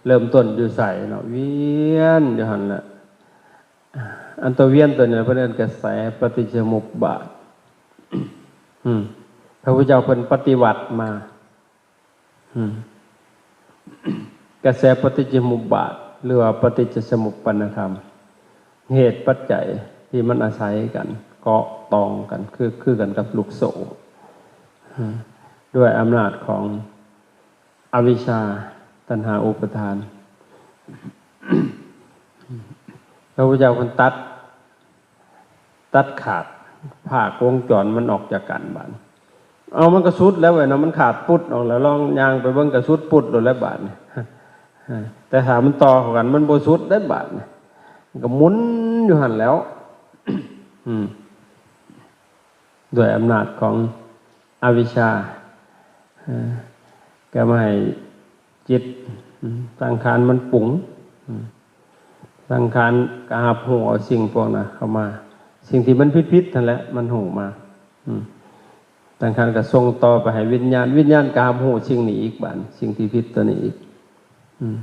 ເລີ່ມຕົ້ນຢູ່ໃສເນາະ ວຽນຢູ່ຫັ້ນແຫຼະ. ອັນຕົວວຽນຕົວນີ້ເພິ່ນເອີ້ນກະແສປະຕິດຈະສະມຸບບາດ. ອືມ ພະພຸດທະເຈົ້າເພິ່ນປະຕິວັດມາ ອືມ ກະແສປະຕິດຈະສະມຸບບາດ ຫຼືວ່າປະຕິດຈະສະມຸບປັນນະທຳ ເຫດປັດໄຈທີ່ມັນອາໄສກັນ ເກາະຕອງກັນ ຄື ຄືກັນກັບລູກໂສ້ ອືມ ດ້ວຍອຳນາດຂອງອະວິຊຊາ ຕັນຫາ ອຸປາທານ ພະພຸດທະເຈົ້າເພິ່ນຕັດ ຕັດຂາດ ພາກວົງຈອນມັນອອກຈາກກັນບາດ ເອົາ ມັນກະສຸດແລ້ວເວີຍເນາະ ມັນຂາດປຸດອອກແລ້ວ ລອງຍ່າງໄປເບິ່ງກະສຸດປຸດໂລດແລ້ວບາດນີ້ ແຕ່ຖ້າມັນຕໍ່ເຂົ້າກັນ ມັນບໍ່ສຸດເດ້ບາດນີ້ ມັນກະໝຸນຢູ່ຫັ້ນແລ້ວ ອືມ ດ້ວຍອຳນາດຂອງອະວິຊຊາ ເອີ ກະມາໃຫ້ຈິດ ອືມ ສັງຂານມັນປຸງ ອືມ ສັງຂານກະຮັບຮູ້ເອົາສິ່ງພວກນັ້ນເຂົ້າມາ ສິ່ງທີ່ມັນຜິດໆຫັ້ນແຫຼະ ມັນຮູ້ມາ ອືມ ສັງຂານກະສົ່ງຕໍ່ໄປໃຫ້ວິນຍານ ວິນຍານກະຮັບຮູ້ສິ່ງນີ້ອີກບາດ ສິ່ງທີ່ຜິດຕົວນີ້ອີກ ອືມ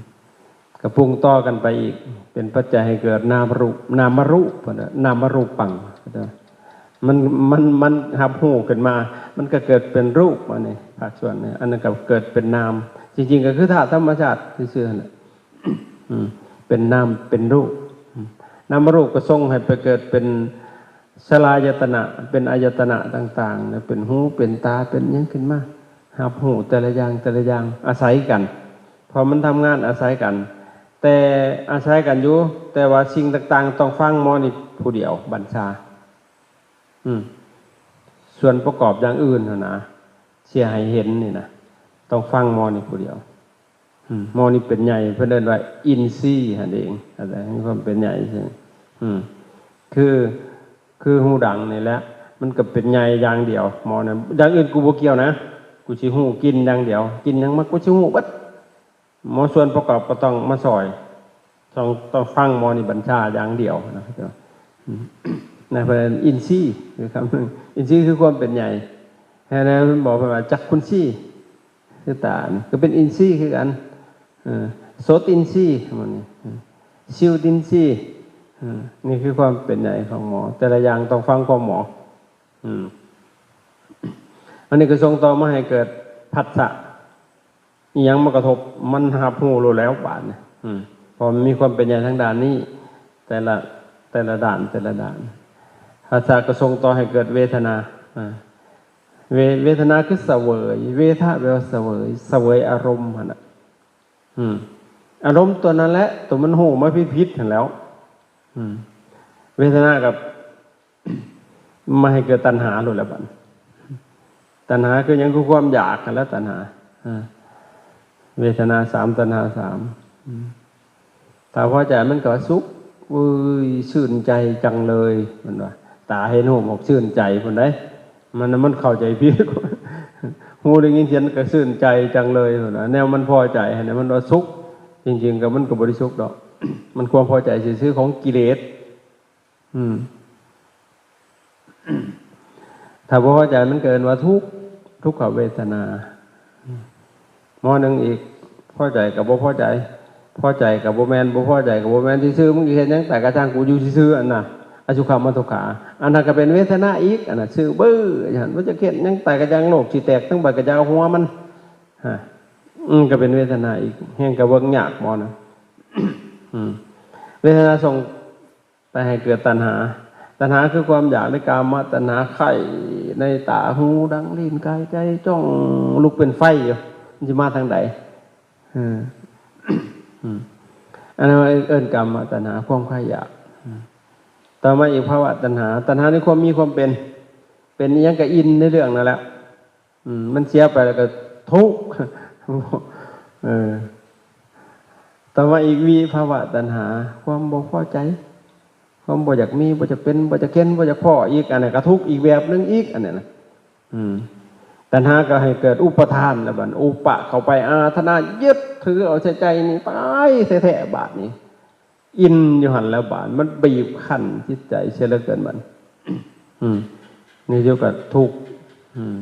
ກະປຸງຕໍ່ກັນໄປອີກ ເປັນປັດໄຈໃຫ້ເກີດນາມະຮູບ ນາມະຮູບ ນາມະຮູປັງ ມັນ ມັນ ມັນຮັບຮູ້ຂຶ້ນມາ ມັນກະເກີດເປັນຮູບ ອັນນີ້ພາກສ່ວນນີ້ ອັນນັ້ນກະເກີດເປັນນາມ ຈິງໆກະຄືທາດທຳມະຊາດຊື່ໆຫັ້ນແຫຼະ ອືມ ເປັນນາມເປັນຮູບ ອືມ ນາມະຮູບກະສົ່ງໃຫ້ໄປເກີດເປັນສະລາຍະຕະນະ ເປັນອາຍະຕະນະຕ່າງໆ ເປັນຫູ ເປັນຕາ ເປັນຫຍັງຂຶ້ນມາ ຮັບຮູ້ແຕ່ລະຢ່າງ ແຕ່ລະຢ່າງ ອາໄສກັນ ເພາະມັນທຳງານອາໄສກັນ ແຕ່ອາໄສກັນຢູ່ ແຕ່ວ່າສິ່ງຕ່າງໆຕ້ອງຟັງໝໍນີ້ຜູ້ດຽວບັນຊາ ອືມ ສ່ວນປະກອບຢ່າງອື່ນຫັ້ນນະ ຊິໃຫ້ເຫັນນີ້ນະ ຕ້ອງຟັງໝໍນີ້ຜູ້ດຽວ ອືມ ໝໍນີ້ເປັນໃຫຍ່ ເພິ່ນເອີ້ນວ່າອິນຊີຫັ້ນເອງ ອາໄສມີຄວາມເປັນໃຫຍ່ ອືມ ຄື ຄືຫູດັງນີ້ແຫຼະ ມັນກະເປັນໃຫຍ່ຢ່າງດຽວ ໝໍນັ້ນ ຢ່າງອື່ນກູບໍ່ກ່ຽວນະ ກູຊິຮູ້ກິ່ນຢ່າງດຽວ ກິ່ນຫຍັງມາ ກູຊິຮູ້ເບິດ ໝໍສ່ວນປະກອບກະຕ້ອງມາຊ່ອຍ ຕ້ອງ ຕ້ອງຟັງໝໍນີ້ບັນຊາຢ່າງດຽວນະ ອືມ ນະ ເພິ່ນອິນຊີຄືຄຳ ອິນຊີຄືຄວາມເປັນໃຫຍ່ ແລ້ວເພິ່ນບອກເພິ່ນວ່າຈັກຂຸນຊີ ຄືຕານີ້ກະເປັນອິນຊີຄືກັນ ເອີ ໂສດອິນຊີ ໝໍນີ້ ເອີ ໂສດອິນຊີ ເອີ ນີ້ຄືຄວາມເປັນໃຫຍ່ຂອງໝໍ ແຕ່ລະຢ່າງຕ້ອງຟັງຄວາມໝໍ ອືມ ອັນນີ້ກະສົ່ງຕໍ່ມາໃຫ້ເກີດ ພັດສະ ອີ່ຫຍັງມາກະທົບ ມັນຮັບຮູ້ໂລດແລ້ວບາດນີ້ ອືມ ເພາະມັນມີຄວາມເປັນໃຫຍ່ທາງດ້ານນີ້ ແຕ່ລະ ແຕ່ລະດ້ານ ແຕ່ລະດ້ານ. ພັດສະກໍສົ່ງຕໍ່ໃຫ້ເກີດເວທະນາ ອາ ເວ ເວທະນາຄືສະເຫວີຍ ເວທະແປວ່າສະເຫວີຍ ສະເຫວີຍອາລົມຫັ້ນນະ ອືມ ອາລົມຕົວນັ້ນແຫຼະ ຕົວມັນຮູ້ມາຜິດໆຫັ້ນແຫຼ້ວ ອືມ ເວທະນາກໍ ມາໃຫ້ເກີດຕັນຫາໂລດແຫຼະບັດ. ຕັນຫາຄືຫຍັງ? ຄືຄວາມຢາກຫັ້ນແຫຼະ ຕັນຫາ ເວທະນາສາມ ຕັນຫາສາມ ອືມ ຖ້າພໍໃຈມັນກໍວ່າສຸກ ເອີຍ ຊື່ນໃຈຈັງເລີຍ ເພິ່ນວ່າ ຕາເຫັນຮູບອອກຊື່ນໃຈພຸ້ນໃດ໋ ມັນ ມັນເຂົ້າໃຈຜິດ ຫູໄດ້ຍິນສຽງກໍຊື່ນໃຈຈັງເລີຍ ເພິ່ນວ່າ ແນວມັນພໍໃຈຫັ້ນນະ ມັນວ່າສຸກ ຈິງໆກໍມັນກໍບໍ່ໄດ້ສຸກດອກ ມັນຄວາມພໍໃຈຊື່ໆຂອງກິເລດ ອືມ ຖ້າບໍ່ພໍໃຈມັນກໍເອີ້ນວ່າທຸກ ທຸກຂະເວທະນາ. ໝໍໜຶ່ງອີກ ພໍໃຈກໍບໍ່ພໍໃຈ ພໍໃຈກໍບໍ່ແມ່ນ ບໍ່ພໍໃຈກໍບໍ່ແມ່ນ ຊື່ໆ ມຶງຊິເຮັດຫຍັງ ຕາຍກະຊ່າງ ກູຢູ່ຊື່ໆ ອັນນະ ອະສຸຂະມະທຸກຂາ ອັນນັ້ນກໍເປັນເວທະນາອີກ ອັນນັ້ນຊື່ເບີ ວ່າຈັ່ງຊັ້ນ ບໍ່ຈັກເຮັດຫຍັງ ຕາຍກະຊ່າງ ໂລກຊິແຕກທັງໃບ ກະຢ່າຫົວມັນ ຮະ ອືມ ກໍເປັນເວທະນາອີກ ແຮງກະເບິ່ງຍາກໝໍນະ ອືມ ເວທະນາສົ່ງ ໄປໃຫ້ເກີດຕັນຫາ ຕັນຫາຄືຄວາມຢາກໃນກາມະຕັນຫາ ໃຄ່ໃນຕາ ຫູ ດັງ ລີ້ນ ກາຍ ໃຈ ຈ້ອງ ລຸກເປັນໄຟຢູ່ ມັນຊິມາທາງໃດ? ເອີ ອືມ ອັນນັ້ນເອີ້ນກາມະຕັນຫາ ຄວາມໃຄ່ຢາກ ອືມ ຕໍ່ມາອີກພາວະຕັນຫາ ຕັນຫາໃນຄວາມມີຄວາມເປັນ ເປັນອີ່ຫຍັງກໍອິນໃນເລື່ອງນັ້ນແຫຼະ ອືມ ມັນເສຍໄປແລ້ວກໍທຸກ ເອີ ຕໍ່ມາອີກ ວິພາວະຕັນຫາ ຄວາມບໍ່ພໍໃຈ ຄວາມບໍ່ຢາກມີ ບໍ່ຢາກເປັນ ບໍ່ຢາກເຫັນ ບໍ່ຢາກພໍ້ອີກ ອັນນັ້ນກໍທຸກອີກແບບໜຶ່ງອີກ ອັນນັ້ນນະ ອືມ ຕັນຫາກໍໃຫ້ເກີດອຸປະທານແລ້ວບັດ ອຸປະເຂົ້າໄປ ອາທະນາ ຍຶດຖືເອົາໃສ່ໃຈນີ້ ຕາຍແທ້ໆ ບາດນີ້ ອິນຢູ່ຫັ້ນແຫຼະບາດ ມັນບີບຄັ້ນຈິດໃຈເສຍເຫຼືອເກີນບັດ ອືມ ໃນທີ່ສຸດກໍທຸກ ອືມ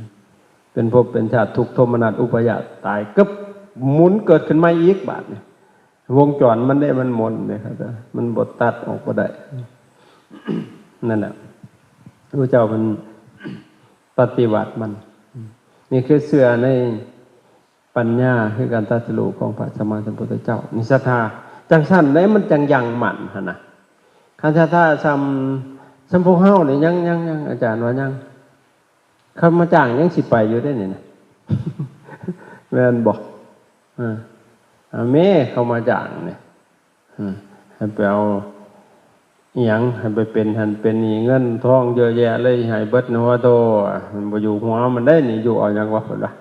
ເປັນພົບເປັນຊາດ ທຸກໂທມະນັດອຸປາຍາດ ຕາຍກຶບ ໝູນເກີດຂຶ້ນໃໝ່ອີກບາດນີ້ ວົງຈອນມັນເດ້ ມັນໝູນເດ້ ມັນບໍ່ຕັດອອກບໍ່ໄດ້ ນັ້ນແຫຼະ ພະເຈົ້າເພິ່ນປະຕິວັດມັນ ນີ້ຄືເຊື່ອໃນ ປັນຍາຄືການຕັດສະຮູ້ຂອງພະສຳມາສຳພຸດທະເຈົ້າ ນີ້ສັດທາ ຈັ່ງຊັ້ນເດ້ ມັນຈັ່ງຢັ້ງໝັ້ນຫັ້ນນະ ຄັນສັດທາສ່ຳ ສ່ຳພວກເຮົານີ້ ຍັງ ຍັງ ຍັງ ອາຈານວ່າຍັງ ເຂົາມາຈ້າງຍັງຊິໄປຢູ່ເດ້ນີ້ນະ ແມ່ນບໍ່? ເອີ ອາ ແມ່ ເຂົາມາຈ້າງນີ້ ອືມ ໃຫ້ໄປເອົາອີ່ຫຍັງ ໃຫ້ໄປເປັນຫັ້ນເປັນນີ້ ເງິນທອງເຍອະແຍະເລີຍ ໃຫ້ເບິດຫົວໂຕ ມັນບໍ່ຢູ່ຫົວມັນໄດ໋ນີ້ ຢູ່ເອົາຫຍັງວະ ເພິ່ນວ່າ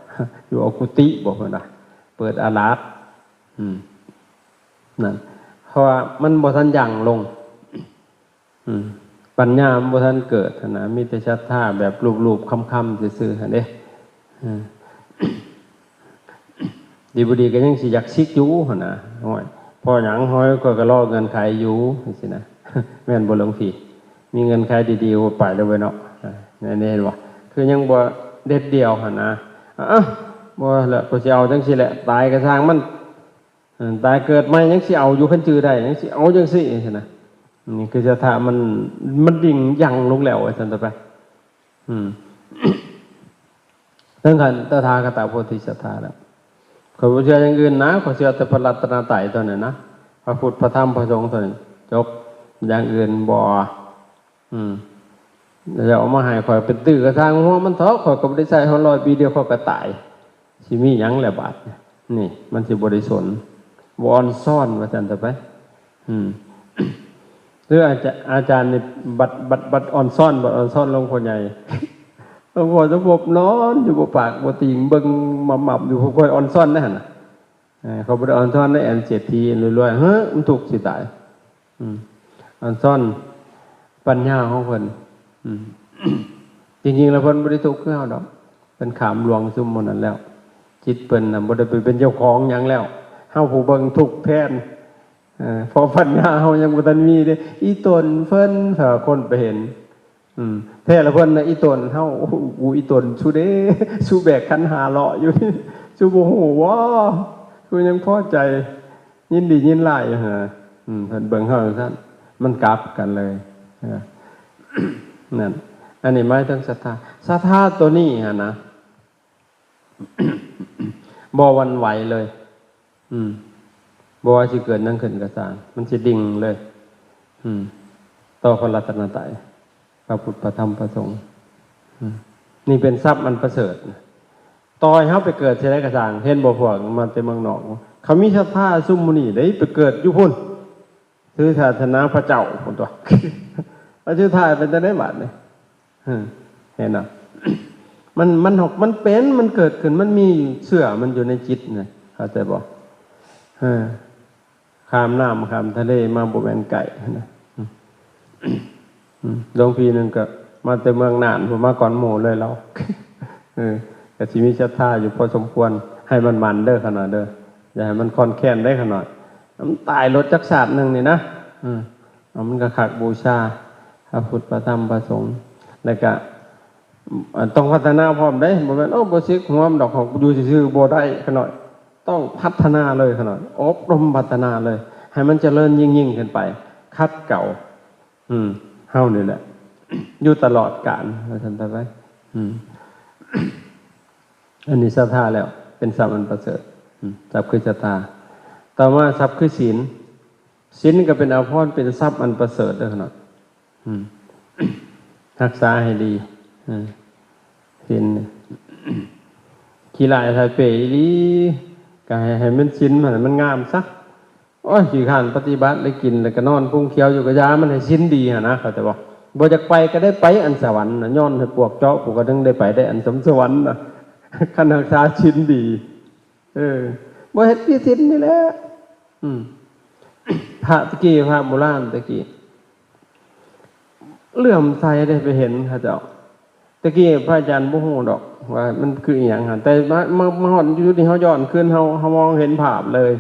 ຢູ່ເອົາກຸຕິບໍ ເພິ່ນວ່າ ເປີດອາລາດ ອືມ ນັ້ນ ເພາະວ່າມັນບໍ່ທັນຢັ້ງລົງ ອືມ ປັນຍາມັນບໍ່ທັນເກີດຫັ້ນນະ ມີແຕ່ສັດທາແບບລູບໆ ຄຳໆ ຊື່ໆ ຫັ້ນເດ້ ເອີ ດີບໍ່ດີກໍຍັງຊິຢາກສິກຢູ່ຫັ້ນນະ ໂອ້ຍ ເພາະຫຍັງ ໂອ້ຍ ຂ້ອຍກໍລໍເງື່ອນໄຂຢູ່ ຈັ່ງຊີ້ນະ ແມ່ນບໍ່ຫຼວງພີ່? ມີເງື່ອນໄຂດີໆ ໂອ້ຍ ໄປແລ້ວເວີຍເນາະ ເອີ ແນວນີ້ເຫັນບໍ່? ຄືຍັງບໍ່ເດັດດ່ຽວຫັ້ນນະ ອະ ບໍ່ລະ ຂ້ອຍຊິເອົາຈັ່ງຊີ້ແຫຼະ ຕາຍກໍຊ່າງມັນ ເອີ ຕາຍເກີດໃໝ່ຍັງຊິເອົາຢູ່ ຄັນຈື່ໄດ້ຍັງຊິເອົາຈັ່ງຊີ້ ຈັ່ງຊີ້ນະ ນີ້ຄືສັດທາມັນ ມັນດິ່ງຢັ້ງລົງແລ້ວ ວ່າຊັ້ນເຖາະໄປ ອືມ ເຖິງຂັ້ນຕະຖາຄະຕະໂພທິສັດທາແລ້ວ ຂ້ອຍບໍ່ເຊື່ອຢ່າງອື່ນນະ ຂ້ອຍເຊື່ອແຕ່ພະລັດຕະນະໄຕເທົ່ານັ້ນນະ ພະພຸດ ພະທຳ ພະສົງເທົ່ານັ້ນ ຈົບ ຢ່າງອື່ນບໍ່ ອືມ ແລ້ວເອົາມາໃຫ້ຂ້ອຍເປັນຕື້ກະຊ່າງຫົວມັນເຖາະ ຂ້ອຍກໍບໍ່ໄດ້ໃຊ້ຮອດຮ້ອຍປີ ດຽວຂ້ອຍກໍຕາຍ ຊິມີຫຍັງແຫຼະບາດນີ້ ມັນຊິບໍ່ໄດ້ສົນ ບໍ່ອອນຊອນວ່າຊັ້ນເຖາະໄປ ອືມ ຫຼືອາຈາ ອາຈານນີ້ບັດ ບັດ ບັດອອນຊອນ ບັດອອນຊອນຫຼວງພໍ່ໃຫຍ່ ຫຼວງພໍ່ສົມພົບນອນຢູ່ບໍ່ປາກບໍ່ຕີງ ເບິ່ງໝັບໆຢູ່ ຜູ້ຂ້ອຍອອນຊອນໃດຫັ້ນນະ ເອີ ເຂົາບໍ່ໄດ້ອອນຊອນໃນອັນເສດຖີລວຍໆ ເຮີ້ ມັນທຸກຊິຕາຍ ອືມ ອອນຊອນປັນຍາຂອງເພິ່ນ ອືມ ຈິງໆແລ້ວເພິ່ນບໍ່ໄດ້ທຸກຄືເຮົາດອກ ເພິ່ນຂ້າມລ່ວງຊຸມໝູ່ນັ້ນແລ້ວ ຈິດເພິ່ນນະບໍ່ໄດ້ໄປເປັນເຈົ້າຂອງຫຍັງແລ້ວ ເຮົາຜູ້ເບິ່ງທຸກແທນ ເອີ ເພາະປັນຍາເຮົາຍັງບໍ່ທັນມີເດ້ ອີຕົນເພິ່ນ ຖ້າຄົນໄປເຫັນ ອືມ ແທ້ລະເພິ່ນນະ ອີຕົນເຮົາ ໂອ້ໂຫ ອີຕົນ ຊູເດ້ ຊູແບກຂັນຫ້າເລາະຢູ່ນີ້ ຊູບໍ່ຮູ້ບໍ? ຊູຍັງພໍໃຈ ຍິນດີຍິນຮ້າຍຢູ່ຫັ້ນນະ ອືມ ເພິ່ນເບິ່ງເຮົາຈັ່ງຊັ້ນ ມັນກັບກັນເລີຍ ເອີ ນັ້ນ ອັນນີ້ໝາຍເຖິງສັດທາ ສັດທາໂຕນີ້ຫັ້ນນະ ບໍ່ຫວັ່ນໄຫວເລີຍ. ອືມ ບໍ່ວ່າຊິເກີດຫຍັງຂຶ້ນກໍຊ່າງ ມັນຊິດິ່ງເລີຍ ອືມ ຕໍ່ພະລັດຕະນະໄຕ ພະພຸດ ພະທຳ ພະສົງ. ອືມ ນີ້ເປັນຊັບອັນປະເສີດ. ຕໍ່ໃຫ້ເຮົາໄປເກີດທີ່ໃດກໍຊ່າງ ເຫັນບໍ່ ພວກມາແຕ່ເມືອງນອກ ເຂົາມີສັດທາຊຸມໝູ່ນີ້ເດ້ ໄປເກີດຢູ່ພຸ້ນ ຖືສາສະໜາພະເຈົ້າພຸ້ນຕົວະ. ແລ້ວສຸດທ້າຍເປັນຈັ່ງໃດບາດນີ້? ເຫັນບໍ່? ມັນ ມັນ ມັນເປັນ ມັນເກີດຂຶ້ນ ມັນມີເຊື້ອມັນຢູ່ໃນຈິດນະ ເຂົ້າໃຈບໍ່? ເອີ ຂ້າມນ້ຳຂ້າມທະເລມາບໍ່ແມ່ນໃກ້ນະ. ອືມ ອືມ ຫຼວງພີ່ໜຶ່ງກໍມາແຕ່ເມືອງນ່ານພຸ້ນ ມາກ່ອນໝູ່ເລີຍລາວ. ເອີ ກໍຊິມີສັດທາຢູ່ພໍສົມຄວນ ໃຫ້ໝັ້ນໆເດີຂະນ້ອຍເດີ ຢ່າໃຫ້ມັນຄອນແຄນເດ້ຂະນ້ອຍ. ມັນຕາຍໂລດຈັກຊາດໜຶ່ງນີ້ນະ. ເອີ ເອົາ ມັນກໍຄັກບູຊາພະພຸດ ພະທຳ ພະສົງ ແລ້ວກະ ອາ ຕ້ອງພັດທະນາພ້ອມເດ້ ບໍ່ແມ່ນ ໂອ້ ບໍ່ສິກຫວມດອກ ເຮົາຢູ່ຊື່ໆບໍ່ໄດ້ຂະນ້ອຍ. ຕ້ອງພັດທະນາເລີຍຂະນ້ອຍ ອົບຮົມພັດທະນາເລີຍ ໃຫ້ມັນຈະເລີນຍິ່ງໆຂຶ້ນໄປ ຂັດເກົາ ອືມ ເຮົານີ້ແຫຼະ ຢູ່ຕະຫຼອດການ ວ່າຊັ້ນໄປ. ອືມ ອັນນີ້ສັດທາແລ້ວ ເປັນຊັບອັນປະເສີດ. ອືມ ຊັບຄືສັດທາ. ຕໍ່ມາຊັບຄືສິນ. ສິນກໍເປັນອາພອນ ເປັນຊັບອັນປະເສີດເດີເນາະ. ອືມ ຮັກສາໃຫ້ດີ. ເອີ ສິນ ຂີ້ຮ້າຍຖ່າຍເປອີ່ຫຼີ ກໍໃຫ້ ໃຫ້ມັນສິນ ໃຫ້ມັນງາມຊະ. ໂອ້ຍ ຂີ້ຄ້ານປະຕິບັດ ໄດ້ກິນແລ້ວກໍນອນພຸງຂຽວຢູ່ ກໍຢ່າມັນໃຫ້ສິນດີຫັ້ນນະ ເຂົ້າໃຈບໍ່? ບໍ່ຢາກໄປກໍໄດ້ໄປ ອັນສະຫວັນນະ ຍ້ອນໃຫ້ປວກເຈາະ ຜູ້ກໍຈຶ່ງໄດ້ໄປໄດ້ ອັນສຳສະຫວັນນະ ຄັນຮັກສາສິນດີ. ເອີ ບໍ່ເຮັດຜິດສິນນີ້ແຫຼະ. ອືມ ພະຕະກີ້ ພະໂບລານຕະກີ້ ເຫຼື້ອມໃສໄດ້ໄປເຫັນເຂົາເຈົ້າ. ຕະກີ້ພະອາຈານບໍ່ຮູ້ດອກວ່າມັນຄືອີ່ຫຍັງຫັ້ນ ແຕ່ມາ ມາ ມາຮອດຈຸດນີ້ ເຮົາຍ້ອນຄືນ ເຮົາ ເຮົາມອງເຫັນພາບເລີຍ.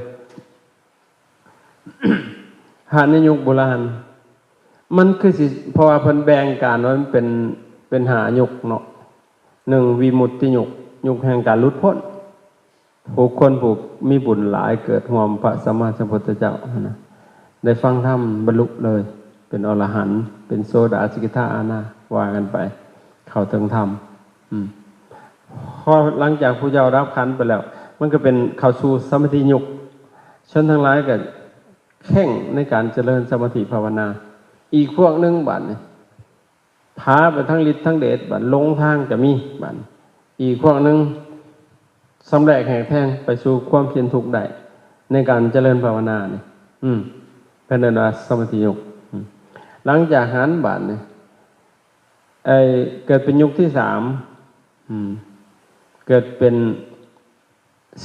ພະໃນຍຸກໂບລານ ມັນຄືຊິ ເພາະວ່າເພິ່ນແບ່ງການວ່າມັນເປັນ ເປັນຫ້າຍຸກເນາະ. ໜຶ່ງ ວິມຸດຕິຍຸກ ຍຸກແຫ່ງການຫຼຸດພົ້ນ. ຜູ້ຄົນຜູ້ມີບຸນຫຼາຍເກີດຮ່ວມພະສຳມາສຳພຸດທະເຈົ້າຫັ້ນນະ ໄດ້ຟັງທຳບັນລຸເລີຍ ເປັນອໍລະຫັນ ເປັນໂສດາ ສະກິທາ ອະນາ ວ່າກັນໄປ ເຂົ້າເຖິງທຳ. ອືມ ພໍຫຼັງຈາກຜູ້ເຈົ້າດັບຂັນໄປແລ້ວ ມັນກໍເປັນເຂົ້າສູ່ສະມາທິຍຸກ. ຊົນທັງຫຼາຍກໍເຄັ່ງໃນການຈະເລີນສະມາທິພາວະນາ. ອີກພວກໜຶ່ງບາດນີ້ ພາໄປທາງລິດທາງເດດ ບາດຫຼົງທາງກໍມີ. ບາດອີກພວກໜຶ່ງ ຊຳແຫຼກແຫກແທງໄປສູ່ຄວາມສິ້ນທຸກໄດ້ ໃນການຈະເລີນພາວະນານີ້. ອືມ ເພິ່ນເອີ້ນວ່າສະມາທິຍຸກ. ອືມ ຫຼັງຈາກຫັ້ນບາດນີ້ ໄອ້ ເກີດເປັນຍຸກທີສາມ. ອືມ ເກີດເປັນ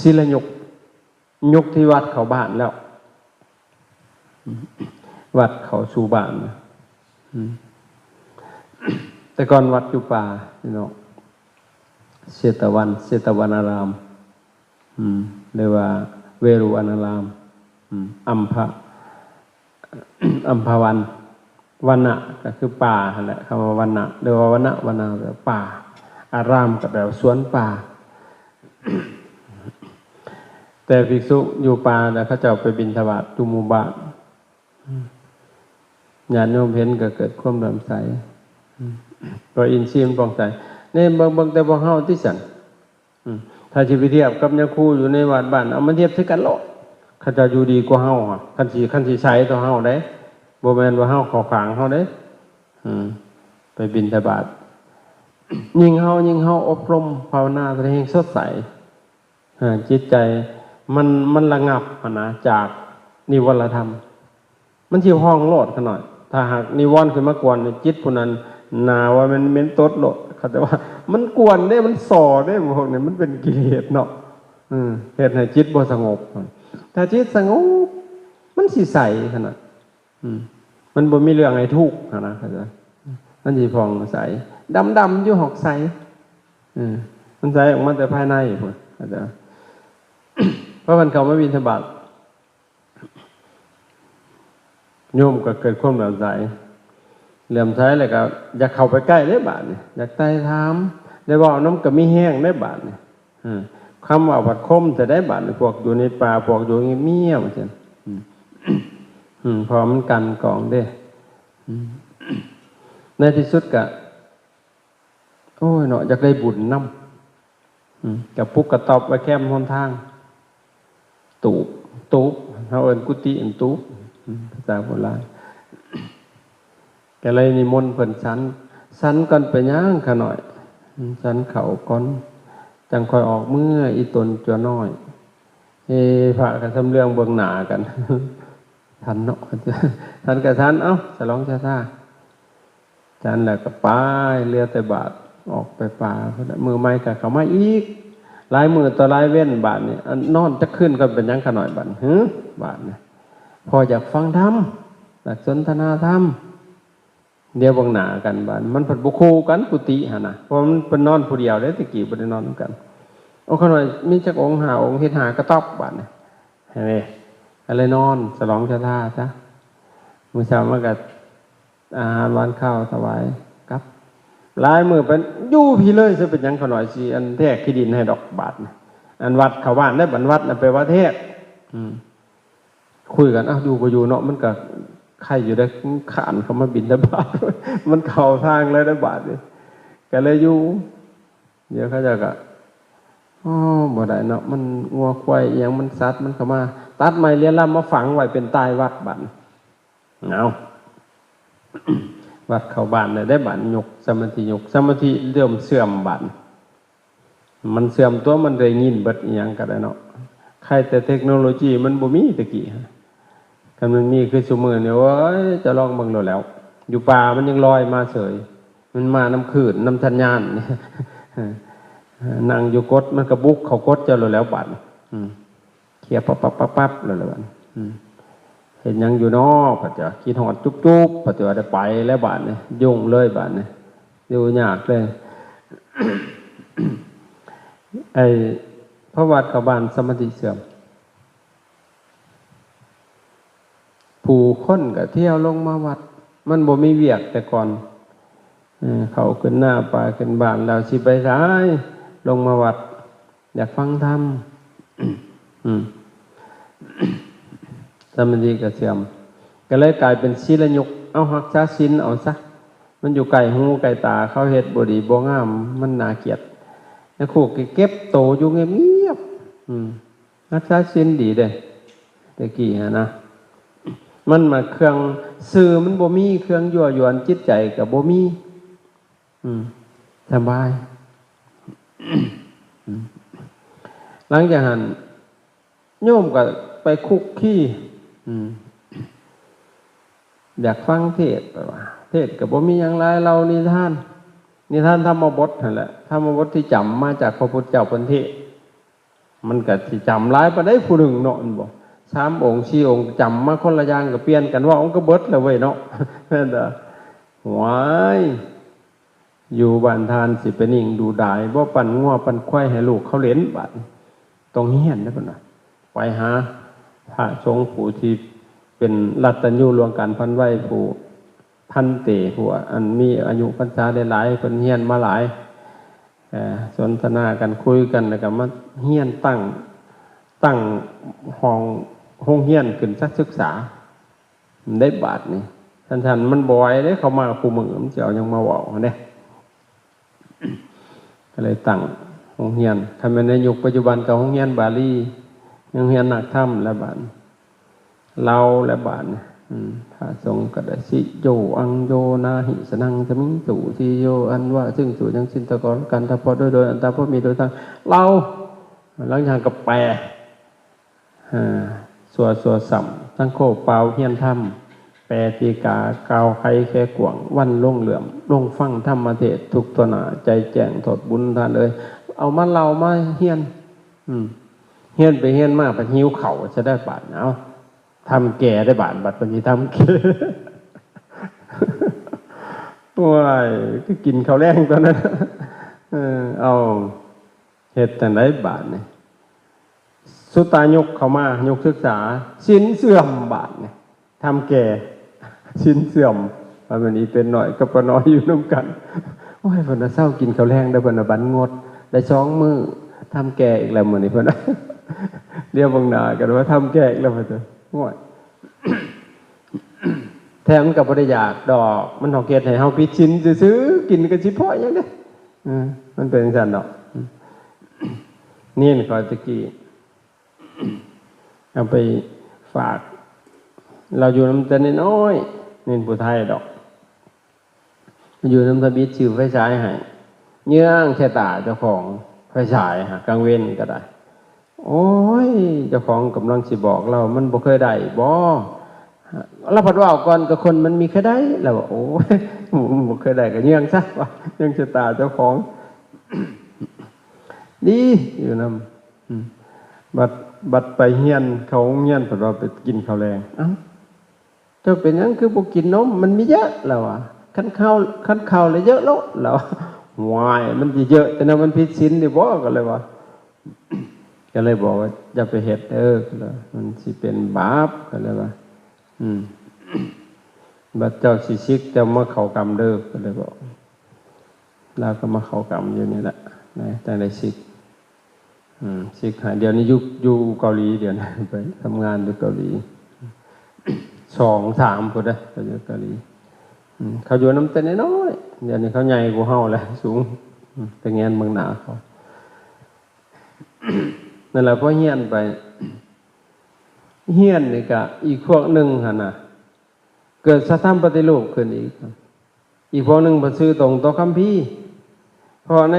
ສິລະຍຸກ. ຍຸກທີ່ວັດເຂົ້າບ້ານແລ້ວ ວັດເຂົ້າສູ່ບ້ານ. ອືມ ແຕ່ກ່ອນວັດຢູ່ປ່າພີ່ນ້ອງ ເຊຕະວັນ ເຊຕະວະນາລາມ ອືມ ຫຼືວ່າເວລຸວະນາລາມ ອືມ ອຳພະ ອຳພະວັນ ວັນນະກໍຄືປ່າຫັ້ນແຫຼະ ຄຳວ່າວັນນະ ຫຼືວ່າວັນນະ ວັນນະແປວ່າປ່າ ອາຣາມກໍແປວ່າສວນປ່າ. ແຕ່ພິກສຸຢູ່ປ່າແລ້ວ ເຂົາເຈົ້າໄປບິນທະບາດຢູ່ໝູ່ບ້ານ ຍາດໂຍມເຫັນກໍເກີດຄວາມເຫຼື້ອມໃສ ເພາະອິນຊີມັນຜ່ອງໃສ. ນີ້ເບິ່ງ ເບິ່ງແຕ່ພວກເຮົາຕິຊັ້ນ. ອືມ ຖ້າຊິໄປທຽບກັບຍາຄູຢູ່ໃນວັດບ້ານ ເອົາມາທຽບໃສ່ກັນໂລດ ເຂົາເຈົ້າຢູ່ດີກວ່າເຮົາ. ຄັນຊິ ຄັນຊິໃສຕໍ່ເຮົາເດ້ ບໍ່ແມ່ນວ່າເຮົາເຂົ້າຂ້າງເຮົາເດ້. ອືມ ໄປບິນທະບາດ ຍິ່ງເຮົາ ຍິ່ງເຮົາອົບຮົມພາວະນາ ແສດງແຮງສົດໃສ ເອີ ຈິດໃຈມັນ ມັນລະງັບຫັ້ນນະ ຈາກນິວອນລະທຳ. ມັນຊິພອງໂລດຂະນ້ອຍ. ຖ້າຫາກນິວອນຂຶ້ນມາກວນ ຈິດຜູ້ນັ້ນໜ້າວ່າແມ່ນເໝັນຕົດໂລດ. ເຂົາແຕ່ວ່າມັນກວນເດ້ ມັນສໍ້ເດ້ ພວກນີ້ມັນເປັນກິເລດເນາະ. ເອີ ເຮັດໃຫ້ຈິດບໍ່ສະຫງົບ. ຖ້າຈິດສະຫງົບ ມັນຊິໃສຂະນ້ອຍ. ອືມ ມັນບໍ່ມີເລື່ອງໃຫ້ທຸກຫັ້ນນະ ເຂົ້າໃຈ? ມັນຊິຜ່ອງໃສ ດຳໆຢູ່ຫອກໃສ. ເອີ ມັນໃສອອກມາແຕ່ພາຍໃນພຸ້ນ ເຂົ້າໃຈ? ເພາະມັນເຂົ້າມາບິນທະບາດ ໂຍມກໍເກີດຄວາມເຫຼື້ອມໃສ ເຫຼື້ອມໃສແລ້ວກໍຢາກເຂົ້າໄປໃກ້ເດ້ບາດນີ້ ຢາກໄຕ່ຖາມ ໄດ້ເວົ້ານຳກໍມີແຮງເດ້ບາດນີ້. ເອີ ຄຳເວົ້າພັດຄົມແທ້ໃດບາດນີ້ ພວກຢູ່ໃນປ່າ ພວກຢູ່ງຽບໆ ວ່າຊັ້ນ. ອືມ ອືມ ເພາະມັນກັ່ນກອງເດ້. ອືມ ໃນທີ່ສຸດກະ ໂອ້ຍເນາະ ຢາກໄດ້ບຸນນຳ ອືມ ກະປຸກກະຕ໊ອບໄວ້ແຄມຫົນທາງ ຕູບ ຕູບ ເຮົາເອີ້ນກຸຕິອັນຕູບ ອືມ ພາສາໂບລານ ກະເລີຍນິມົນເພິ່ນສັນ ສັນກ່ອນ ເປັນຫຍັງຂ້ານ້ອຍ ອືມ ສັນເຂົ້າກ່ອນ ຈັ່ງຄ່ອຍອອກເມືອ ອີຕົນຈົວນ້ອຍ ເອ ພະກະຊຳເລື່ອງເບິ່ງໜ້າກັນ ສັນເນາະ ສັນກະສັນ ເອົ້າ ສະຫຼອງຊະຕາ ສັນແລ້ວກະໄປ ເຫຼືອແຕ່ບາດອອກໄປປ່າ ມື້ໃໝ່ກະເຂົ້າມາອີກ ຫຼາຍມື້ຕໍ່ຫຼາຍເວັນບາດນີ້ ອັນນອນຈັກຄືນກ່ອນ ເປັນຫຍັງຂ້ານ້ອຍບາດນີ້ ຫື ບາດນີ້ ພໍ່ຢາກຟັງທຳ ຢາກສົນທະນາທຳ ດຽວເບິ່ງໜ້າກັນບາດ ມັນພັດບໍ່ຄູ່ກັນກຸຕິຫັ້ນນະ ເພາະມັນເປັນນອນຜູ້ດຽວເດ້ ແຕ່ກີ້ບໍ່ໄດ້ນອນນຳກັນ ໂອ້ ຂ້ານ້ອຍມີຈັກອົງ ຫ້າອົງ ເຮັດຫ້າກະຕ໊ອບບາດນີ້ ເຫັນເດ້ ກະເລີຍນອນສະຫຼອງຊະຕາຊະ ມື້ເຊົ້າມາກະ ອາຫານຫວານຄາວຖວາຍກັບ ຫຼາຍມື້ເປັນຢູ່ພີ້ເລີຍ ຊິເປັນຫຍັງຂ້ານ້ອຍ ຊິອັນແທກທີ່ດິນໃຫ້ດອກບາດນີ້ ອັນວັດເຂົ້າບ້ານໄດ້ ບັດວັດນະໄປວ່າແທກ ອືມ ຄຸຍກັນ ເອົ້າ ຢູ່ກໍຢູ່ເນາະ ມັນກະໄຄຢູ່ເດ້ ມັນຄ້ານເຂົ້າມາບິນທະບາດ ມັນເຂົ້າທາງເລີຍໄດ້ບາດນີ້ ກະເລີຍຢູ່ ດຽວເຂົາເຈົ້າກະ ອໍ ບໍ່ໄດ້ເນາະ ມັນງົວຄວາຍອີ່ຫຍັງ ມັນສັດມັນເຂົ້າມາ ຕັດໄມ້ລຽນລຳມາຝັງໄວ້ເປັນຕ່າຍວັດບາດນີ້ ເອົາ ວັດເຂົ້າບ້ານແລ້ວເດ້ບາດ ຍົກສະມາທິ ຍົກສະມາທິເລີ່ມເສື່ອມບາດ ມັນເສື່ອມຕົວະ ມັນໄດ້ຍິນເບິດອີ່ຫຍັງກະໄດ້ເນາະ ໄຄແຕ່ເທັກໂນໂລຈີມັນບໍ່ມີແຕ່ກີ້ ຄັນມັນມີຄືຊຸມື້ນີ້ ໂອ້ຍ ເຈົ້າລອງເບິ່ງໂລດແລ້ວ ຢູ່ປ່າມັນຍັງລອຍມາເສີຍ ມັນມານຳຄື້ນນຳສັນຍານ ນັ່ງຢູ່ກົດ ມັນກະບຸກເຂົ້າກົດເຈົ້າໂລດແລ້ວບາດນີ້ ອືມ ເຄຍປັບໆໆໆແລ້ວລະບາດນີ້ ອືມ ເຮັດຫຍັງຢູ່ນໍ ພະເຈົ້າ ຄິດຮອດຈຸບໆ ພະເຈົ້າ ໄດ້ໄປແລ້ວບາດນີ້ ຫຍຸ້ງເລີຍບາດນີ້ ຢູ່ຍາກເລີຍ ໄອ້ ພະວັດເຂົ້າບ້ານສະມາທິເສື່ອມ ຜູ້ຄົນກະທ່ຽວລົງມາວັດ ມັນບໍ່ມີວຽກແຕ່ກ່ອນ ເອີ ເຂົ້າຂຶ້ນນາປາຂຶ້ນບ້ານແລ້ວ ຊິໄປໃສ ລົງມາວັດ ຢາກຟັງທຳ ອືມ ສະມາທິກະເສື່ອມ ກະເລີຍກາຍເປັນສີລະຍຸກ ເອົາ ຮັກສາສິນເອົາຊະ ມັນຢູ່ໃກ້ຫູໃກ້ຕາ ເຂົາເຮັດບໍ່ດີບໍ່ງາມ ມັນໜ້າກຽດ ແລ້ວຄູກະເກັບໂຕຢູ່ງຽບໆ ອືມ ຮັກສາສິນດີເດ້ ແຕ່ກີ້ຫັ້ນນະ ມັນມາເຄື່ອງ ສື່ມັນບໍ່ມີ ເຄື່ອງຍົວະຢວນຈິດໃຈກະບໍ່ມີ ອືມ ສະບາຍ ອືມ ຫຼັງຈາກຫັ້ນ ໂຍມກະໄປຄຸກຄີ ອືມ ຢາກຟັງເທດ ເທດກະບໍ່ມີຫຍັງຫຼາຍ ເລົ່ານິທານ ນິທານທຳມະບົດຫັ້ນແຫຼະ ທຳມະບົດທີ່ຈຳມາຈາກພະພຸດທະເຈົ້າເພິ່ນເທດ ມັນກະຊິຈຳຫຼາຍປານໃດຜູ້ໜຶ່ງເນາະ ແມ່ນບໍ່ ສາມອົງສີ່ອົງ ຈຳມາຄົນລະຢ່າງ ກະປ່ຽນກັນເວົ້າ ມັນກະເບິດແລ້ວເວີຍເນາະ ແມ່ນບໍ່ ຫວາຍ ຢູ່ບ້ານທ່ານຊິໄປນິ່ງດູດາຍບໍ່ ປັ່ນງົວປັ່ນຄວາຍໃຫ້ລູກເຂົາຫຼິ້ນ ບາດນີ້ຕ້ອງຮຽນເດ້ເພິ່ນວ່າ ໄປຫາພະສົງຜູ້ທີ່ເປັນລັດຕັນຍູລ່ວງການພັນໄວ ຜູ້ພັນເຕ ຜູ້ອັນມີອາຍຸພັນສາໄດ້ຫຼາຍ ເພິ່ນຮຽນມາຫຼາຍ ເອີ ສົນທະນາກັນ ຄຸຍກັນ ແລ້ວກະມາຮຽນຕັ້ງ ຕັ້ງຫ້ອງໂຮງຮຽນຂຶ້ນສັກສຶກສາ ໄດ້ບາດນີ້ ຊັ້ນໆ ມັນບໍ່ໄຫວເດ້ ເຂົາມາຄູ່ມື້ ມັນຊິເອົາຫຍັງມາເວົ້າຫັ້ນເດ້ ກະເລີຍຕັ້ງໂຮງຮຽນ ຄັນແມ່ນໃນຍຸກປັດຈຸບັນກະໂຮງຮຽນບາລີ ໂຮງຮຽນນັກທຳແລ້ວບາດ ເລົ່າແລ້ວບາດ ອືມ ພະສົງກະໄດ້ ສິໂຍ ອັງໂຍ ນາຫິ ສະນັງ ສະມິງ ຕຸ ທິໂຍ ອັນວະ ຊຶງ ສຸ ຍັງ ສິນຕະກອນ ກັນທະເພາະ ໂດຍ ໂດຍ ອັນຕາ ເພາະມີໂດຍທາງ ເລົ່າ ຫຼັງຈາກນັ້ນກະແປ ເອີ ຊົ່ວ ຊົ່ວຊ້ຳ ທັງໂຄ ປ່າວຮຽນທຳ ແປຕີກາ ກ່າວໄຂແຂກວ້າງ ວັນຫຼົງເຫຼື້ອມ ລົງຟັງທຳມະເທດ ທຸກຕໍ່ໜ້າ ໃຈແຈ້ງ ໂທດບຸນທ່ານເອີຍ ເອົາມາເລົ່າມາຮຽນ ອືມ ຮຽນໄປຮຽນມາ ພັດຫິວເຂົ້າຊະໄດ້ບາດ ເອົາ ທຳແກ່ໄດ້ບາດ ບັດເພິ່ນຊິທຳແກ່ ໂອ້ຍ ຄືກິນເຂົ້າແລງຕອນນັ້ນ ເອີ ເອົາ ເຮັດຈັ່ງໃດບາດນີ້ ສຸດທ້າຍຍົກເຂົ້າມາ ຍຸກສຶກສາ ສິນເສື່ອມບາດນີ້ ທຳແກ່ ສິນເສື່ອມ ວ່າແມ່ນອີເປັນນ້ອຍກັບປ້ານ້ອຍຢູ່ນຳກັນ ໂອ້ຍ ເພິ່ນວ່າເຊົາກິນເຂົ້າແລງເດີ ເພິ່ນວ່າບັນງົດ ໄດ້ສອງມື້ ທຳແກ່ອີກແລ້ວມື້ນີ້ ເພິ່ນວ່າ ດຽວເບິ່ງໜ້າກັນວ່າທຳແກ່ອີກແລ້ວ ວ່າຊັ້ນ ໂອ້ຍ ແທ້ມັນກໍບໍ່ໄດ້ຢາກດອກ ມັນເຮັດໃຫ້ເຮົາຜິດສິນຊື່ໆ ກິນກໍຊິເພາະຫຍັງເດ້ ເອີ ມັນເປັນຈັ່ງຊັ້ນດອກ ເນນຂ້ອຍຕະກີ້ ເອົາໄປຝາກ ລາວຢູ່ນຳແຕ່ນ້ອຍໆ ເນນຜູ້ໄທດອກ ຢູ່ນຳທຳອິດ ຊື້ໄຟສາຍໃຫ້ ເຍືອງໃສ່ຕາເຈົ້າຂອງ ໄຟສາຍຫາກາງເວັນກໍໄດ້. ໂອ້ຍ ເຈົ້າຂອງກຳລັງຊິບອກລາວ ມັນບໍ່ເຄີຍໄດ້ບໍ່? ລາວພັດເວົ້າກ່ອນ ກໍຄົນມັນມີເຄີຍໄດ້ ລາວວ່າ ໂອ້ຍ ບໍ່ເຄີຍໄດ້ກໍເຍືອງຊະວ່າ ເຍືອງໃສ່ຕາເຈົ້າຂອງ ດີຢູ່ນຳ. ອືມ ບັດ ບັດໄປຮຽນ ເຂົ້າໂຮງຮຽນ ເພິ່ນວ່າໄປກິນເຂົ້າແລງ ເອົ້າ ເຈົ້າເປັນຫຍັງຄືບໍ່ກິນນົມ? ມັນມີເຍາະ ລາວວ່າ ຄັນເຂົ້າ ຄັນເຂົ້າລະເຍາະໂລດ ລາວວ່າ ວ້າຍ ມັນຊິເຍາະແຕ່ນັ້ນ ມັນຜິດສິນນີ້ບໍ່? ກໍເລີຍວ່າ ກໍເລີຍບອກວ່າ ຢ່າໄປເຮັດເດີ ມັນຊິເປັນບາບ ກໍເລີຍວ່າ ອືມ ບັດເຈົ້າຊິສິກ ເຈົ້າມາເຂົ້າກຳເດີ ກໍເລີຍບອກ ລາວກໍມາເຂົ້າກຳຢູ່ນີ້ແຫຼະ ນະ ຈັ່ງໄດ້ສິກ ອືມ ສິກໃຫ້ ດຽວນີ້ຢູ່ ຢູ່ເກົາຫຼີ ດຽວນີ້ໄປທຳງານຢູ່ເກົາຫຼີ ສອງສາມພຸ້ນເດ້ ໄປຢູ່ເກົາຫຼີ ອືມ ເຂົາຢູ່ນຳແຕ່ນ້ອຍໆ ດຽວນີ້ເຂົາໃຫຍ່ກວ່າເຮົາແລ້ວ ສູງ ອືມ ໄປແງນເບິ່ງໜ້າເຂົາ ນັ້ນແຫຼະ ພໍຮຽນໄປ ຮຽນນີ້ກະອີກພວກໜຶ່ງຫັ້ນນະ ເກີດສັດທຳປະຕິຮູບຂຶ້ນອີກ ອີກພວກໜຶ່ງບໍ່ຊື່ຕົງຕໍ່ຄຳພີ ເພາະໃນ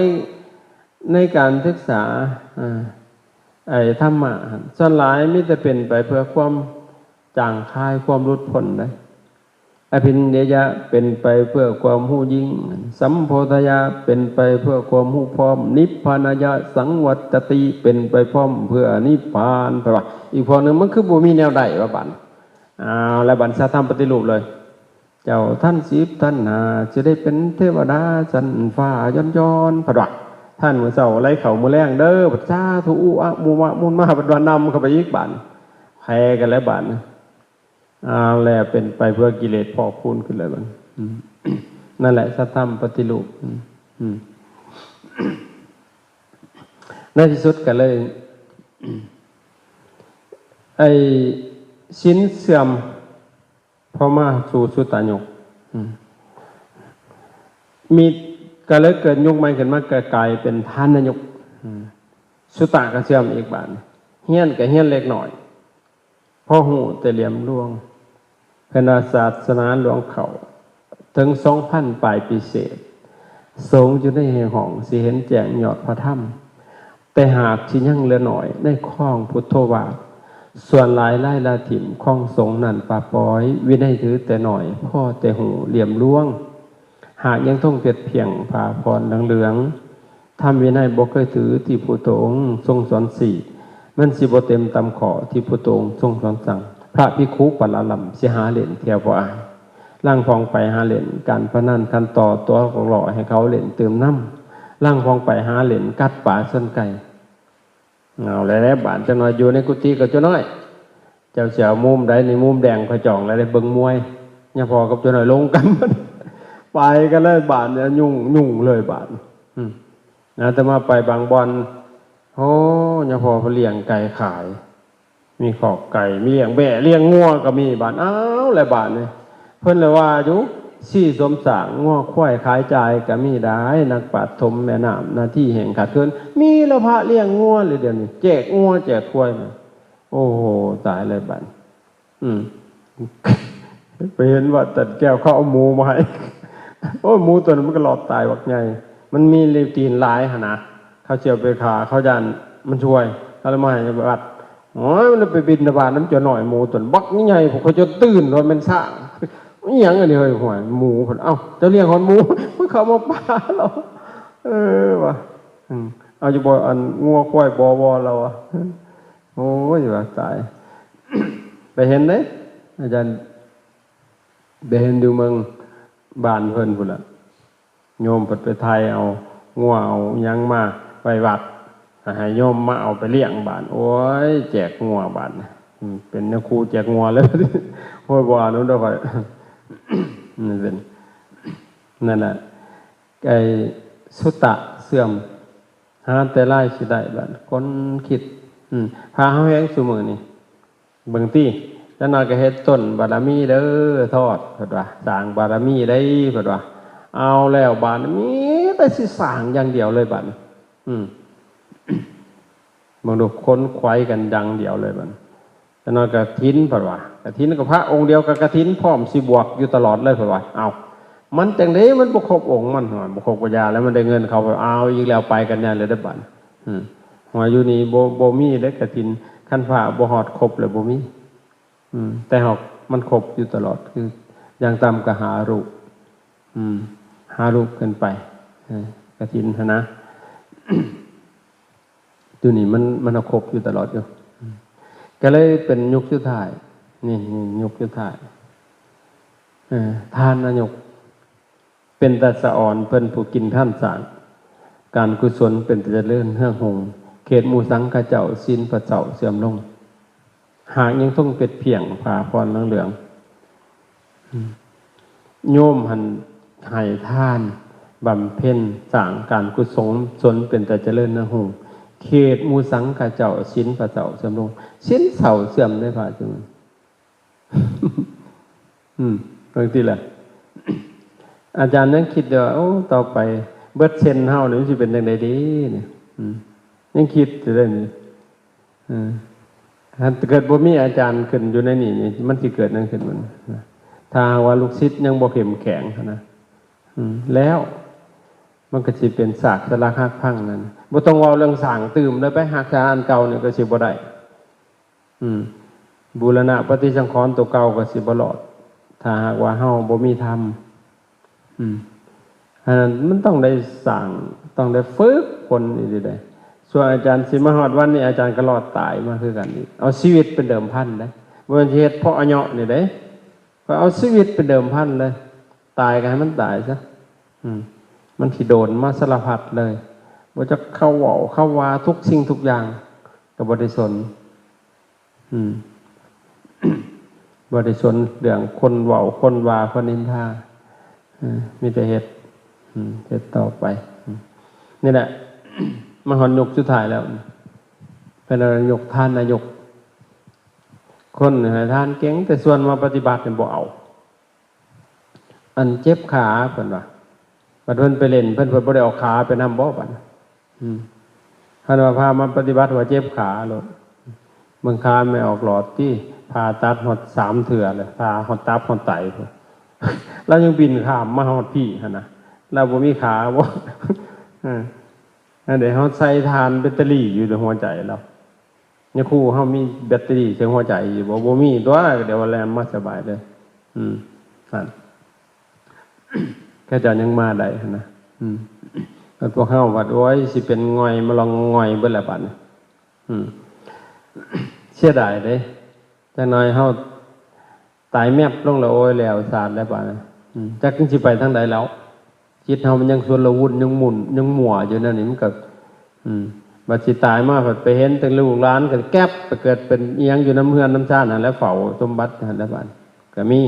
ໃນການສຶກສາ ອາ ໄອ້ທຳມະຫັ້ນ ສ່ວນຫຼາຍມີແຕ່ເປັນໄປເພື່ອຄວາມຈາງຄາຍ ຄວາມຫຼຸດພົ້ນເດ້. ອະພິນເຍຍະ ເປັນໄປເພື່ອຄວາມຮູ້ຍິ່ງ, ສຳໂພທະຍະ ເປັນໄປເພື່ອຄວາມຮູ້ພ້ອມ, ນິບພານາຍະ ສັງວັດຈະຕິ ເປັນໄປພ້ອມເພື່ອນິບພານ. ເພິ່ນວ່າ ອີກພວກໜຶ່ງ ມັນຄືບໍ່ມີແນວໃດວະບາດ? ອ້າວ ແລ້ວບາດສັດທຳປະຕິຮູບເລີຍ ເຈົ້າທ່ານສິບທ່ານຫ້າ ຊິໄດ້ເປັນເທວະດາຊັ້ນຟ້າຍ້ອນໆ ເພິ່ນວ່າ ທ່ານມື້ເຊົ້າໄລ່ເຂົ້າມື້ແລງເດີ ບັດສາທຸອຸອະມຸມະມຸນມາ ເພິ່ນວ່ານຳເຂົ້າໄປອີກບາດ ແຜ່ກັນແລ້ວບາດ ອ່າ ແລ້ວເປັນໄປເພື່ອກິເລດພອກພູນຂຶ້ນເລີຍບັດ ອືມ ນັ້ນແຫຼະ ສັດທຳປະຕິຮູບ ອືມ ອືມ ໃນທີ່ສຸດກໍເລີຍ ໄອ້ສິນເສື່ອມ ພໍມາສູ່ສຸຕະຍຸກ ອືມ ມີ ກໍເລີຍເກີດຍຸກໃໝ່ຂຶ້ນມາ ກໍກາຍເປັນທານະຍຸກ ອືມ ສຸຕະກໍເສື່ອມອີກບາດ ຮຽນກໍຮຽນເລັກນ້ອຍ ພໍຮູ້ແຕ່ຫຼຽມລວງ ເພິ່ນວ່າສາສະໜາຫຼວງເຂົ້າເຖິງສອງພັນປາຍປີເສດ ສົງຢູ່ໃນຫ້ອງຊິເຫັນແຈ້ງຍອດພະທຳ ແຕ່ຫາກຊິຍັງເຫຼືອໜ້ອຍໃນຄອງພຸດໂທວາດ ສ່ວນຫຼາຍລາຍລະຖິ້ມຄອງສົງນັ້ນປະປ່ອຍ ວິໄນຖືແຕ່ໜ້ອຍ ພໍແຕ່ຮູ້ຫຼຽມລວງ ຫາກຍັງທົງເພັດພຽງຜ້າຜ່ອນເຫຼືອງໆ ທຳວິໄນບໍ່ເຄີຍຖືທີ່ພຸດໂທອົງຊົງສອນຊີ້ ມັນຊິບໍ່ເຕັມຕາມຂໍ້ທີ່ພຸດໂທອົງຊົງສອນສັ່ງ ພະພິກຂຸປະລະລຳ ຊິຫາຫຼິ້ນທ່ຽວບໍ່ອາຍ ລ່າງຜ່ອງໄປຫາຫຼິ້ນການພະນັນຂັນຕໍ່ຕົວະຫຼອກຫຼໍ່ໃຫ້ເຂົາຫຼິ້ນຕື່ມນຳ ລ່າງຜ່ອງໄປຫາຫຼິ້ນກັດປາຊົນໄກ່ ເອົາແລ້ວບາດ ຈັກໜ້ອຍຢູ່ໃນກຸຕິກໍເຈົ້ານ້ອຍ ເຈົ້າຊິເອົາມຸມໃດນີ້ ມຸມແດງຂ້ອຍຈອງແລ້ວເດ້ ເບິ່ງມວຍ ຍາພໍ່ກັບເຈົ້ານ້ອຍລົງກັນ ໄປກັນເລີຍບາດນີ້ ຫຍຸ້ງ ຫຍຸ້ງເລີຍບາດ ອືມ ອາດຕະມາໄປບາງບ່ອນ ໂອ້ ຍາພໍ່ເພິ່ນລ້ຽງໄກ່ຂາຍ ມີຄອກໄກ່ ມີລ້ຽງແບ້ ລ້ຽງງົວກໍມີບາດ ອ້າວ ແລ້ວບາດນີ້ ເພິ່ນລະວ່າຢູ່ ຊີ້ສົມສ້າງ ງົວຄວາຍຂາຍຈ່າຍກໍມີໄດ້ ນັກປາດຖົມແມ່ນ້ຳ ນາທີແຫ່ງຂາດເຂີນ ມີແລ້ວພະລ້ຽງງົວເລີຍ ດຽວນີ້ແຈກງົວແຈກຄວາຍ ໂອ້ໂຫ ຕາຍແລ້ວບາດ ອືມ ໄປເຫັນວັດຈັນແກ້ວ ເຂົາເອົາໝູມາໃຫ້ ໂອ້ຍ ໝູຕົວນັ້ນມັນກໍລອດຕາຍບັກໃຫຍ່ ມັນມີລິວຕີນຫຼາຍຫັ້ນນະ ເຂົາຊິເອົາໄປຂ້າ ເຂົາຢ້ານມັນຊ່ວຍ ເຂົາເລີຍມາໃຫ້ວັດ ໂອ້ຍ ມັນໄປບິນທະບາດນຳເຈົ້ານ້ອຍ ໝູຕົວນັ້ນບັກໃຫຍ່ ພວກເຂົາຈົນຕື່ນວ່າແມ່ນຊ້າງ ອີຫຍັງອັນນີ້ເຮີ້ຍ ຫ້ວຍ ໝູ ເພິ່ນ ເອົ້າ ເຈົ້າລ້ຽງຮອດໝູ ມັນເຂົ້າມາປ່າລາວ ເອີ ວ່າ ອືມ ເອົາຢູ່ບໍ່ ອັນ ງົວຄວາຍບໍ່ ບໍ່ ລາວວ່າ ໂອ້ຍ ວ່າຕາຍ ໄປເຫັນເດ້ ອາຈານ ໄປເຫັນຢູ່ເມືອງບ້ານເພິ່ນພຸ້ນລະ ໂຍມເພິ່ນໄປໄຖເອົາງົວເອົາຫຍັງມາໄວ້ວັດ ໃຫ້ໂຍມມາເອົາໄປລ້ຽງບາດ ໂອ້ຍ ແຈກງົວບາດ ອືມ ເປັນຍາຄູແຈກງົວເລີຍ ໂອ້ຍ ບໍ່ເອົານຳດອກຂ້ອຍ ນັ້ນເປັນ ນັ້ນນະ ໄອ້ສຸຕະເສື່ອມ ຫາແຕ່ລາຍຊິໄດ້ບາດ ຄົນຄິດ ອືມ ພາເຮົາແຮງຊຸມື້ນີ້ ເບິ່ງຕິ ຈັກໜ້ອຍກໍເຮັດຕົ້ນບາລະມີເດີ ທອດ ເພິ່ນວ່າ ສ້າງບາລະມີໄດ໋ ເພິ່ນວ່າ ເອົາແລ້ວບາດນີ້ ມີແຕ່ຊິສ້າງຢ່າງດຽວເລີຍບາດນີ້ ອືມ ເບິ່ງດູ ຄົນຂວາຍກັນຢ່າງດຽວເລີຍບັດ. ຈັກໜ້ອຍກະຖິນເພິ່ນວ່າ ກະຖິນກໍພະອົງດຽວກັບກະຖິນ ພ້ອມຊິບວກຢູ່ຕະຫຼອດເລີຍເພິ່ນວ່າ. ເອົ້າ ມັນຈັ່ງໃດ ມັນບໍ່ຄົບອົງມັນ? ວ່າບໍ່ຄົບກໍຢ່າແລ້ວ ມັນໄດ້ເງິນເຂົາ. ເອົາອີກແລ້ວ ໄປກັນໃຫຍ່ເລີຍເດ້ບັດ. ອືມ ວ່າຢູ່ນີ້ບໍ່ ບໍ່ມີເດ້ກະຖິນ ຄັນພະບໍ່ຮອດຄົບແລ້ວບໍ່ມີ. ອືມ ແຕ່ຫາກມັນຄົບຢູ່ຕະຫຼອດ ຄືຢ່າງຕ່ຳກໍຫ້າຮູບ. ອືມ ຫ້າຮູບຂຶ້ນໄປ ເອີ ກະຖິນຫັ້ນນະ. ຢູ່ນີ້ມັນ ມັນເຮົາຄົບຢູ່ຕະຫຼອດຢູ່ ກໍເລີຍເປັນຍຸກສຸດທ້າຍ. ນີ້ ນີ້ຍຸກສຸດທ້າຍ. ເອີ ທ່ານນາຍົກ ເປັນຕາສະອອນເພິ່ນຜູ້ກິນທານສ້າງ ການກຸສົນເປັນຕາຈະເລີນເຮືອງຮຸ່ງ ເຂດໝູ່ສັງຂະເຈົ້າ ສິນພະເຈົ້າເສື່ອມລົງ ຫາກຍັງທົງເປັດພຽງ ຜ້າຜ່ອນເຫຼືອງໆ. ອືມ ໂຍມຫັ້ນໃຫ້ທານ ບຳເພັນສ້າງການກຸສົນເປັນຕາຈະເລີນເຮືອງຮຸ່ງ ເຂດໝູ່ສັງຂະເຈົ້າ ສິນພະເຈົ້າເສື່ອມລົງ. ສິນເສົ້າເສື່ອມໄດ້ພະຈຸ ອືມ ເບິ່ງຕິລະ ອາຈານຍັງຄິດຢູ່ວ່າ ໂອ້ ຕໍ່ໄປເບິດເຊັນເຮົານີ້ມັນຊິເປັນຈັ່ງໃດເດນີ້. ອືມ ຍັງຄິດຢູ່ເດ້ນີ້. ເອີ ຄັນເກີດບໍ່ມີອາຈານຂຶ້ນຢູ່ໃນນີ້ນີ້ ມັນຊິເກີດຫຍັງຂຶ້ນມັນ? ຖ້າຫາກວ່າລູກສິດຍັງບໍ່ເຂັ້ມແຂງຫັ້ນນະ ອືມ ແລ້ວມັນກໍຊິເປັນຊາກສະຫຼັກຫັກພັງນັ້ນ. ບໍ່ຕ້ອງເວົ້າເລື່ອງສ້າງຕື່ມເລີຍໄປ ຮັກສາອັນເກົ່ານີ້ກໍຊິບໍ່ໄດ້. ອືມ ບູລະນະປະຕິສັງຂອນໂຕເກົ່າກໍຊິບໍ່ລອດ ຖ້າຫາກວ່າເຮົາບໍ່ມີທຳ. ອືມ ອັນນັ້ນມັນຕ້ອງໄດ້ສ້າງ ຕ້ອງໄດ້ຝຶກຝົນອີກເດ້. ສ່ວນອາຈານຊິມາຮອດວັນນີ້ ອາຈານກໍລອດຕາຍມາຄືກັນອີກ. ເອົາຊີວິດເປັນເດີມພັນເດ້ ບໍ່ແມ່ນຊິເຮັດເພາະອາຍຸນີ້ເດ້ ກໍເອົາຊີວິດເປັນເດີມພັນເລີຍ. ຕາຍກໍໃຫ້ມັນຕາຍຊະ. ອືມ ມັນຊິໂດນມາສາລະພັດເລີຍ ບໍ່ຈັກເຂົ້າເວົ້າເຂົ້າວ່າທຸກສິ່ງທຸກຢ່າງ ກໍບໍ່ໄດ້ສົນ. ອືມ ບໍ່ໄດ້ສົນເລື່ອງຄົນເວົ້າຄົນວ່າຄົນນິນທາ. ເອີ ມີແຕ່ເຮັດ ອືມ ເຮັດຕໍ່ໄປ. ອືມ ນີ້ແຫຼະ ມາຮອດຍຸກສຸດທ້າຍແລ້ວ ເປັນນາຍົກ ທ່ານນາຍົກ. ຄົນໃຫ້ທານເກັ່ງ ແຕ່ສ່ວນມາປະຕິບັດນີ້ບໍ່ເອົາ. ອັນເຈັບຂາເພິ່ນວ່າ ບັດເພິ່ນໄປຫຼິ້ນ ເພິ່ນ ເພິ່ນບໍ່ໄດ້ເອົາຂາໄປນຳບໍ່ບັດ? ອືມ ຄັນວ່າພາມາປະຕິບັດວ່າເຈັບຂາໂລດ. ເບິ່ງຂາແມ່ອອກຫຼອດຕິ ຜ່າຕັດຮອດສາມເທື່ອແລ້ວ ຜ່າຮອດຕັບຮອດໄຕພຸ້ນ ລາວຍັງບິນຂ້າມມາຮອດພີ້ຫັ້ນນະ ລາວບໍ່ມີຂາບໍ່? ເອີ ອັນໃດເຮົາໃສ່ຖ່ານແບັດເຕີຣີຢູ່ໃນຫົວໃຈລາວ. ຍາຄູເຮົາມີແບັດເຕີຣີໃສ່ຫົວໃຈຢູ່ບໍ່? ບໍ່ມີຕົວະ ດຽວວ່າແລ່ນມາສະບາຍເດີ. ອືມ ຫັ້ນ ເຂົາເຈົ້າຍັງມາໄດ້ຫັ້ນນະ. ອືມ ແຕ່ພວກເຮົາບັດ ໂອ້ຍ ຊິເປັນງ່ອຍມາລອງງ່ອຍເບິດແລ້ວບັດນີ້. ອືມ ເສຍດາຍເດ້ ຈັກໜ້ອຍເຮົາ ຕາຍແມັບລົງແລ້ວ ໂອ້ຍ ແລ້ວຊາດແລ້ວບາດນີ້. ອືມ ຈັກມັນຊິໄປທາງໃດແລ້ວ? ຈິດເຮົາມັນຍັງຊົນລະວຸນ ຍັງໝຸ່ນ ຍັງມົວຢູ່ແນວນີ້ ມັນກໍ ອືມ ບັດຊິຕາຍມາ ພັດໄປເຫັນແຕ່ລູກຫຼານກໍແກັບໄປເກີດເປັນອີ່ຫຍັງຢູ່ນຳເຮືອນນຳຊານຫັ້ນແຫຼະ ເຝົ້າສົມບັດຫັ້ນແຫຼະບາດ ກໍມີ.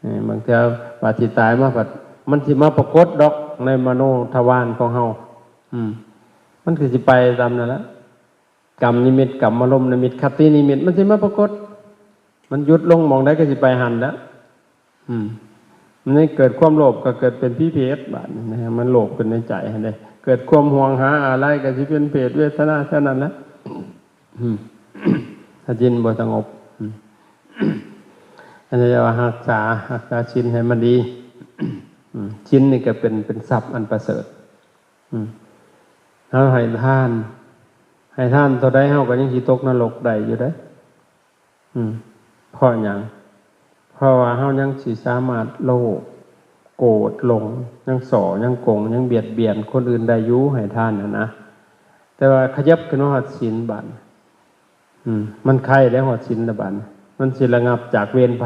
ເອີ ບາງເທື່ອບັດຊິຕາຍມາ ພັດມັນຊິມາປາກົດດອກໃນມະໂນທະວານຂອງເຮົາ. ອືມ ມັນກໍຊິໄປຕາມນັ້ນແຫຼະ. ກຳນິມິດ ກຳມາລົມນິມິດ ຄະຕິນິມິດ ມັນຊິມາປາກົດ. ມັນຢຸດລົງໝ່ອງໃດກໍຊິໄປຫັ້ນແຫຼະ. ອືມ ມັນເກີດຄວາມໂລບກໍເກີດເປັນຜີເຜດບາດນີ້ນະ ມັນໂລບຂຶ້ນໃນໃຈຫັ້ນເດ້. ເກີດຄວາມຫວງຫາອາໄລກໍຊິເປັນເຜດເວທະນາເທົ່ານັ້ນແຫຼະ. ອືມ ຖ້າຈິດບໍ່ສະຫງົບ. ອືມ ອັນນີ້ເອີ້ນວ່າຮັກສາ ຮັກສາສິນໃຫ້ມັນດີ. ອືມ ສິນນີ້ກໍເປັນ ເປັນຊັບອັນປະເສີດ. ອືມ ເຮົາໃຫ້ທານ ໃຫ້ທານເທົ່າໃດ ເຮົາກໍຍັງຊິຕົກນະລົກໄດ້ຢູ່ເດ້. ອືມ ເພາະຫຍັງ? ເພາະວ່າເຮົາຍັງຊິສາມາດໂລບ ໂກດ ຫຼົງ ຍັງສໍ້ ຍັງກົງ ຍັງບຽດບຽນຄົນອື່ນໄດ້ຢູ່ ໃຫ້ທານຫັ້ນນະ. ແຕ່ວ່າຂະຫຍັບຂຶ້ນມາຮອດສິນບາດ ອືມ ມັນໄຄແລ້ວ ຮອດສິນລະບາດ ມັນຊິລະງັບຈາກເວນໄພ.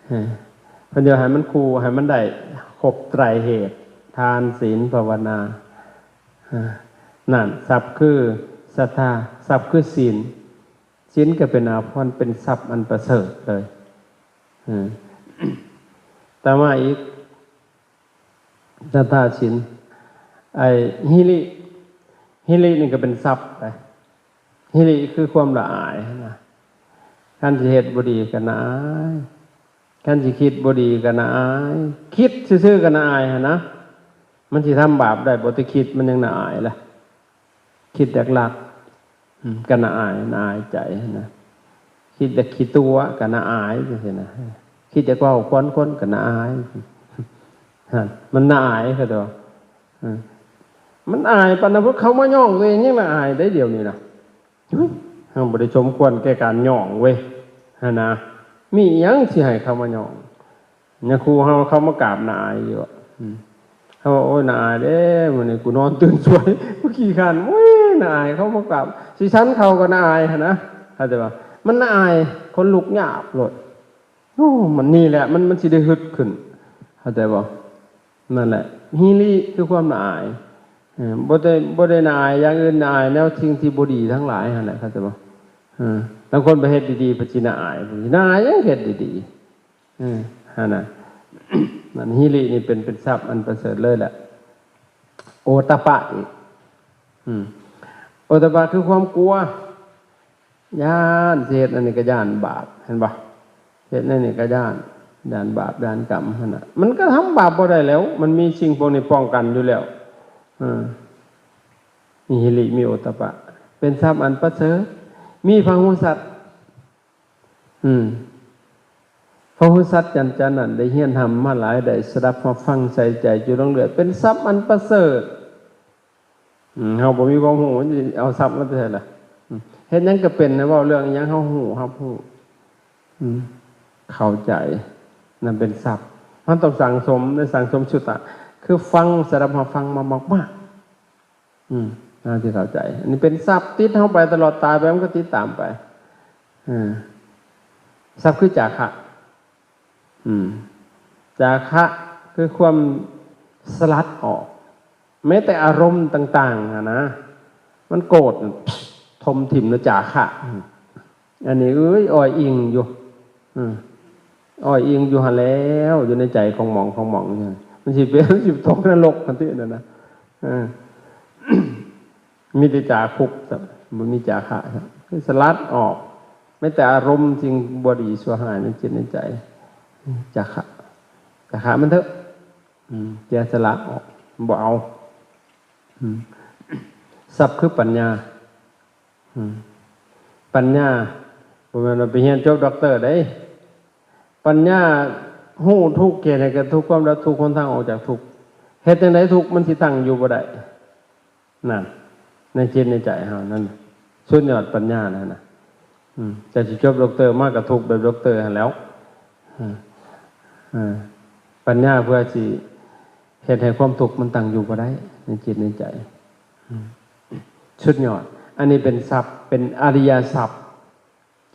ເອີ ເພິ່ນຢາກໃຫ້ມັນຄູ່ ໃຫ້ມັນໄດ້ຄົບໄຕຣເຫດ ທານ ສິນ ພາວະນາ. ເອີ ນັ້ນ ຊັບຄືສັດທາ ຊັບຄືສິນ. ສິນກໍເປັນອາພອນ ເປັນຊັບອັນປະເສີດເລີຍ. ເອີ ຕໍ່ມາອີກ ສັດທາສິນ ໄອ້ ຫິລິ ຫິລິນີ້ກໍເປັນຊັບໄດ໋. ຫິລິຄືຄວາມລະອາຍຫັ້ນນະ. ຄັນຊິເຮັດບໍ່ດີກໍໜ້າອາຍ ຄັນຊິຄິດບໍ່ດີກໍໜ້າອາຍ ຄິດຊື່ໆກໍໜ້າອາຍຫັ້ນນະ. ມັນຊິທຳບາບໄດ້ບໍ່? ແຕ່ຄິດມັນຍັງໜ້າອາຍລະ. ຄິດຢາກລັກ อืม ก็น่าอาย น่าอายใจนะ คิดอยากขี้ตั๋วก็น่าอายจังซี้นะ คิดอยากเว้าควนคนก็น่าอาย ฮะ มันน่าอายเขาตัว อืม มันอายปานนั้น พวกเขามาย่องตัวเองยังน่าอายได้เดี๋ยวนี้นะ เฮ้ย เราบ่ได้สมควรแก่การย่องเว้ย หั่นนะ มีหยังสิให้เขามาย่อง ยาคูเฮาเข้ามากราบน่าอายอยู่อะ อืม เฮาว่า โอ้ย น่าอายเด้ มื้อนี้กูนอนตื่นสวย กูขี้คร้าน โอ้ย น่าอาย เข้ามากราบ สิฉันข้าวก็น่าอายหั่นนะ เข้าใจบ่ มันน่าอาย ขนลุกยาบโลด โอ้ มันนี่แหละ มัน มันสิได้ฮึดขึ้น เข้าใจบ่ นั่นแหละ ฮิริคือความน่าอาย เออ บ่ได้ บ่ได้น่าอายอย่างอื่น น่าอายแนวสิ่งที่บ่ดีทั้งหลายหั่นแหละ เข้าใจบ่ เออ บางคนไปเฮ็ดดีๆ ไปสิน่าอาย น่าอายหยังเฮ็ดดีๆ เออ หั่นน่ะ นั่น ฮิรินี่เป็น เป็นทรัพย์อันประเสริฐเลยแหละ โอตตัปปะอีก อืม โอตตัปปะคือความกลัว ย้านสิเฮ็ดอันนี้ก็ย้านบาป เห็นบ่ เฮ็ดอันนี้ก็ย้าน ย้านบาป ย้านกรรมหั่นน่ะ มันก็ทำบาปบ่ได้แล้ว มันมีสิ่งพวกนี้ป้องกันอยู่แล้ว เออ มีฮิริ มีโอตตัปปะ เป็นทรัพย์อันประเสริฐ มีพหุสัตว์ อืม พหุสัตว์จันจานั้น ได้เฮียนธรรมมาหลาย ได้สดับรับฟังใส่ใจอยู่เรื่อยๆ เป็นทรัพย์อันประเสริฐ อืม เฮาบ่มีความรู้ เอาทรัพย์มาแต่ไสล่ะ อืม เฮ็ดหยังก็เป็นนะ เว้าเรื่องหยังเฮารู้ รับรู้ อืม เข้าใจ นั่นเป็นทรัพย์ มันต้องสั่งสม ได้สั่งสมสุตตะ คือฟัง สดับรับฟังมามากๆ อืม เฮาสิเข้าใจ อันนี้เป็นทรัพย์ติดเฮาไปตลอด ตายไปมันก็ติดตามไป เออ ทรัพย์คือจาคะ อืม จาคะคือความสลัดออก แม้แต่อารมณ์ต่างๆ หั้นนะ มันโกรธ ถมถิ่มแล้วจาคะ อืม อันนี้ เอ้ย อ้อยอิงอยู่ อืม อ้อยอิงอยู่หั่นแล้ว อยู่ในใจของหมองของหมองอยู่หั่น มันสิเป็น มันสิตกนรกกันตินั่นนะ เออ มีแต่จาคุ บ่มีจาคะ คือสลัดออก แม้แต่อารมณ์สิ่งบ่ดีชั่วร้ายในจิตในใจ จาคะ จาคะมันเถอะ อืม เสียสละออก บ่เอา อืม ทรัพย์คือปัญญา อืม ปัญญา บ่แม่นว่าไปเรียนจบด็อกเตอร์เด้ ปัญญาฮู้ทุกข์ เฮ็ดให้เกิดทุกข์ ความดับทุกข์ หนทางออกจากทุกข์ เฮ็ดจั่งใดทุกข์มันสิตั้งอยู่บ่ได้ นั่น ในจิตในใจเฮานั่น สุดยอดปัญญานั่นน่ะ อืม แต่สิจบด็อกเตอร์มาก็ทุกข์แบบด็อกเตอร์หั่นแหล้ว อืม เออ ปัญญาเพื่อสิเฮ็ดให้ความทุกข์มันตั้งอยู่บ่ได้ ในจิตในใจ อืม สุดยอด อันนี้เป็นทรัพย์ เป็นอริยทรัพย์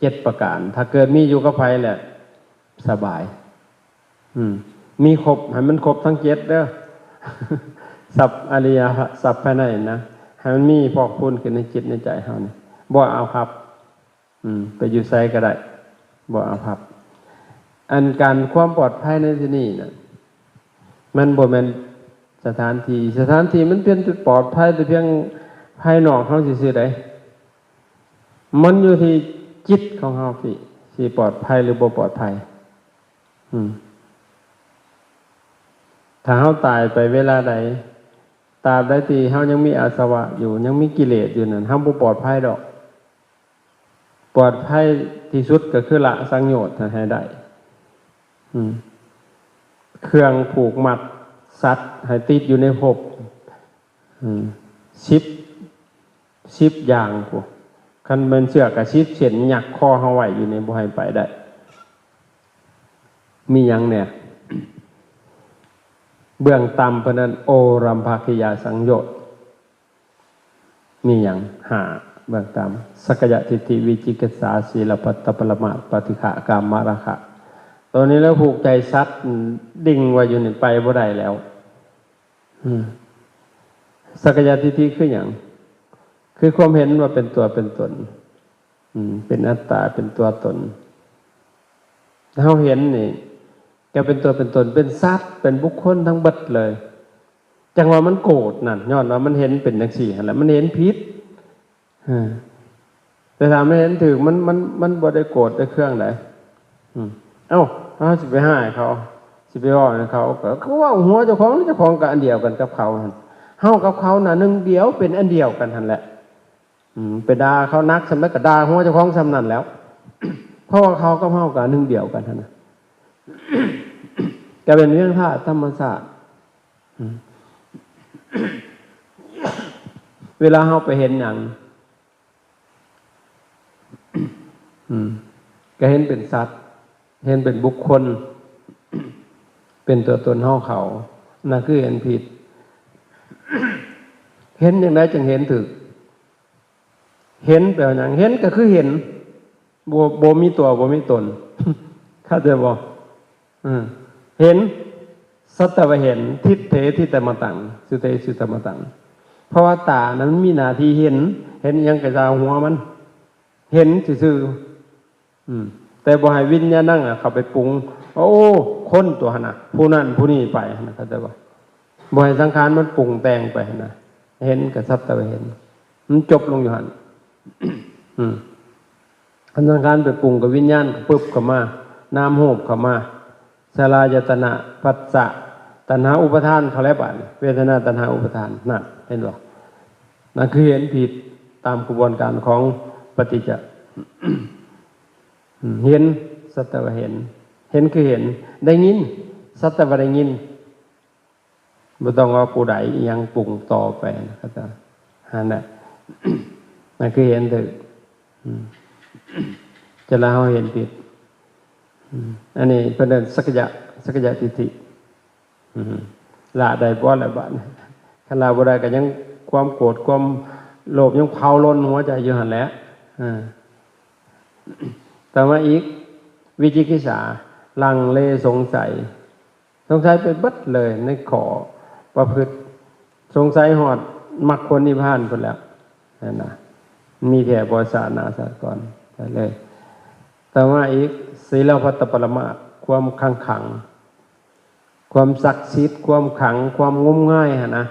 เจ็ดประการ ถ้าเกิดมีอยู่กับไผแล้วสบาย อืม มีครบ ให้มันครบทั้งเจ็ดเด้อ ทรัพย์อริยทรัพย์ภายในนะ ให้มันมีพอกพูนขึ้นในจิตในใจเฮานี่ บ่อาภัพ อืม ไปอยู่ไสก็ได้ บ่อาภัพ อันการความปลอดภัยในที่นี้น่ะ มันบ่แม่นสถานที่ สถานที่มันเป็นจุดปลอดภัยแต่เพียงภายนอกเฮาซื่อๆใด มันอยู่ที่จิตของเฮาที่ สิปลอดภัยหรือบ่ปลอดภัย อืม ถ้าเฮาตายไปเวลาใด ตราบใดที่เฮายังมีอาสวะอยู่ ยังมีกิเลสอยู่นั่น เฮาบ่ปลอดภัยดอก ปลอดภัยที่สุดก็คือละสังโยชน์ให้ได้ อืม เครื่องผูกมัดสัตว์ให้ติดอยู่ในภพ อืม สิบ สิบอย่างพุ้น คันแม่นเชือกก็สิบเส้น ยักคอเฮาไว้อยู่นี่ บ่ให้ไปได้ มีหยังแหน่ เบื้องต่ำเพิ่นนั้น โอรัมภกิยสังโยชน์ มีหยัง ห้า เบื้องต่ำ สักกายทิฏฐิ วิจิกิจฉา ศีลพัตตปรามาส ปฏิฆะ กามราคะ ตัวนี้แล้วผูกใจสัตว์ ดิ่งไว้อยู่นี่ ไปบ่ได้แล้ว อืม สักกายทิฏฐิคือหยัง คือความเห็นว่าเป็นตัวเป็นตน อืม เป็นอัตตา เป็นตัวตน เฮาเห็นนี่ ก็เป็นตัวเป็นตน เป็นสัตว์ เป็นบุคคลทั้งเบิดเลย จั่งว่ามันโกรธนั่น ย้อนว่ามันเห็นเป็นจั่งซี้หั่นแหละ มันเห็นผิด เออ แต่ถ้ามันเห็นถูก มัน มัน มันบ่ได้โกรธได้เคืองใด อืม เอ้า เฮาสิไปฮ้ายเขา สิไปเว้าให้เขา ก็ ก็เว้าหัวเจ้าของ เจ้าของก็อันเดียวกันกับเขาหั่น เฮากับเขาน่ะหนึ่งเดียว เป็นอันเดียวกันหั่นแหละ ອືມ ໄປດ່າເຂົາໜັກສ່ຳໃດກໍດ່າຫົວເຈົ້າຂອງສ່ຳນັ້ນແຫຼ້ວ ເພາະວ່າເຂົາກັບເຮົາກໍໜຶ່ງດຽວກັນຫັ້ນນະ ກໍເປັນວຽງທາດທຳມະຊາດ. ອືມ ເວລາເຮົາໄປເຫັນຫຍັງ ອືມ ກໍເຫັນເປັນສັດ ເຫັນເປັນບຸກຄົນ ເປັນຕົວຕົນເຮົາເຂົາ ນັ້ນຄືເຫັນຜິດ. ເຫັນຈັ່ງໃດຈຶ່ງເຫັນຖືກ? ເຫັນແປວ່າຫຍັງ? ເຫັນກໍຄືເຫັນ ບໍ່ ບໍ່ມີຕົວ ບໍ່ມີຕົນ ເຂົ້າໃຈບໍ່? ເອີ ເຫັນ ສັກແຕ່ວ່າເຫັນ ທິດເຖ ທິດຕະມະຕັງ ສຸເຕ ສຸຕະມະຕັງ. ເພາະວ່າຕານັ້ນມັນມີໜ້າທີ່ເຫັນ ເຫັນຫຍັງກໍຢ່າຫົວມັນ ເຫັນຊື່ໆ. ອືມ ແຕ່ບໍ່ໃຫ້ວິນຍານັງອະເຂົ້າໄປປຸງ ໂອ້ ຄົນຕົວຫັ້ນນະ ຜູ້ນັ້ນຜູ້ນີ້ໄປຫັ້ນນະ ເຂົ້າໃຈບໍ່? ບໍ່ໃຫ້ສັງຂານມັນປຸງແຕ່ງໄປຫັ້ນນະ ເຫັນກໍສັກແຕ່ວ່າເຫັນ ມັນຈົບລົງຢູ່ຫັ້ນ. ອືມ ຄັນສັງຂານໄປປຸງ ກໍວິນຍານກໍປຶບເຂົ້າມາ ນາມຮູບເຂົ້າມາ ສະລາຍະຕະນະ ພັດສະ ຕັນຫາ ອຸປະທານເຂົ້າແລ້ວ ບາດນີ້ ເວທະນາ ຕັນຫາ ອຸປະທານ ນັ້ນ ເຫັນບໍ່? ນັ້ນຄືເຫັນຜິດຕາມຂະບວນການຂອງປະຕິດຈະ. ອືມ ເຫັນ ສັກແຕ່ວ່າເຫັນ ເຫັນຄືເຫັນ ໄດ້ຍິນ ສັກແຕ່ວ່າໄດ້ຍິນ ບໍ່ຕ້ອງວ່າຜູ້ໃດອີ່ຫຍັງປຸງຕໍ່ໄປນະ ເຂົາເຈົ້າ ຫັ້ນແຫຼະ ນັ້ນຄືເຫັນຖືກ. ອືມ ຈະລະເຮົາເຫັນຜິດ. ອືມ ອັນນີ້ເພິ່ນເອີ້ນສັກກະຍະ ສັກກະຍະທິດຖິ. ອືມ ລະໄດ້ບໍ່ລະບາດນີ້? ຄັນລະບໍ່ໄດ້ກໍຍັງຄວາມໂກດຄວາມໂລບຍັງເຜົາລົນຫົວໃຈຢູ່ຫັ້ນແຫຼະ. ເອີ ຕໍ່ມາອີກ ວິຈິກິດສາ ລັງເລ ສົງໄສ ສົງໄສໄປເບິດເລີຍໃນຂໍ້ປະພຶດ ສົງໄສຮອດມັກຜົນນິບພານພຸ້ນແຫຼ້ວ ຫັ້ນນະ ມີແທ້ບໍ່ຊາດໜ້າຊາດກ່ອນ ໄປເລີຍ. ຕໍ່ມາອີກ ສີລະພັດຕະປະລະມາດ ຄວາມຂັງຂັງ ຄວາມສັກສິດ ຄວາມຂັງ ຄວາມງົມງາຍຫັ້ນນະ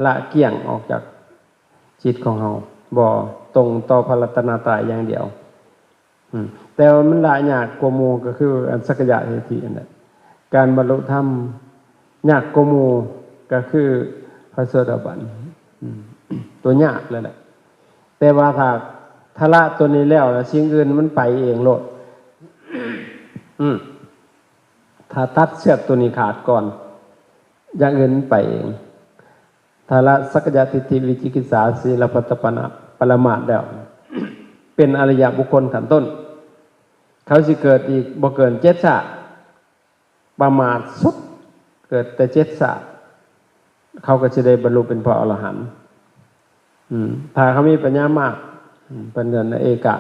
ລະກ້ຽງອອກຈາກຈິດຂອງເຮົາ ບໍ່ ຕົງຕໍ່ພະລັດຕະນະຕາຍຢ່າງດຽວ. ອືມ ແຕ່ວ່າມັນລະຍາກກວ່າໝູ່ ກໍຄືອັນສັກກະຍະທິດຖິນັ້ນແຫຼະ ການບັນລຸທຳຍາກກວ່າໝູ່ ກໍຄືພະໂສດາບັນ ອືມ ຕົວຍາກເລີຍແຫຼະ. ແຕ່ວ່າຖ້າ ຖ້າລະຕົວນີ້ແລ້ວ ແລ້ວສິ່ງອື່ນມັນໄປເອງໂລດ. ອືມ ຖ້າຕັດເຊືອກຕົວນີ້ຂາດກ່ອນ ຢ່າງອື່ນມັນໄປເອງ. ຖ້າລະສັກກະຍະທິດຖິ ວິຈິກິດສາ ສີລະພັດຕະປະນະ ປະລະມາດແລ້ວ ເປັນອະລິຍະບຸກຄົນຂັ້ນຕົ້ນ. ເຂົາຊິເກີດອີກບໍ່ເກີນເຈັດຊາດ ປະມາດສຸດເກີດແຕ່ເຈັດຊາດ ເຂົາກໍຊິໄດ້ບັນລຸເປັນພະອໍລະຫັນ. ອືມ ຖ້າເຂົາມີປັນຍາມາກ ອືມ ເພິ່ນເອີ້ນເອກະ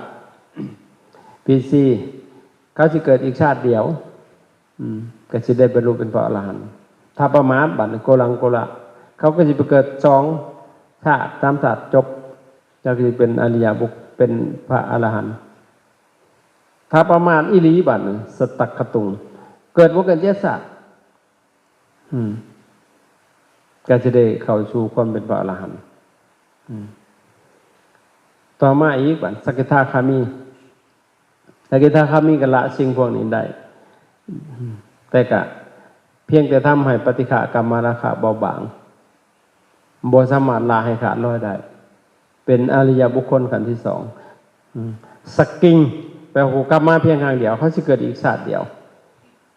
ປີສີ່ ເຂົາຊິເກີດອີກຊາດດຽວ ອືມ ກໍຊິໄດ້ບັນລຸເປັນພະອໍລະຫັນ. ຖ້າປະມາດ ບັດນີ້ໂກລັງໂກລະ ເຂົາກໍຊິໄປເກີດສອງຊາດ ສາມຊາດ ຈົບ ຈັກຊິເປັນອະລິຍະບຸກ ເປັນພະອໍລະຫັນ. ຖ້າປະມາດອີ່ຫຼີ ບັດນີ້ສະຕັກຂະຕຸງ ເກີດບໍ່ເກີນເຈັດຊາດ ອືມ ກໍຊິໄດ້ເຂົ້າສູ່ຄວາມເປັນພະອໍລະຫັນ. ອືມ ຕໍ່ມາອີກ ບັດ ສະກິທາຄາມີ ສະກິທາຄາມີກໍລະສິ່ງພວກນີ້ໄດ້ ແຕ່ກະພຽງແຕ່ທຳໃຫ້ປະຕິຄະກາມະລາຄະເບົາບາງ ບໍ່ສາມາດລະໃຫ້ຂາດລອຍໄດ້ ເປັນອະລິຍະບຸກຄົນຂັ້ນທີສອງ. ອືມ ສະກິງ ແປວ່າຜູ້ກັບມາພຽງຄັ້ງດຽວ ເຂົາຊິເກີດອີກຊາດດຽວ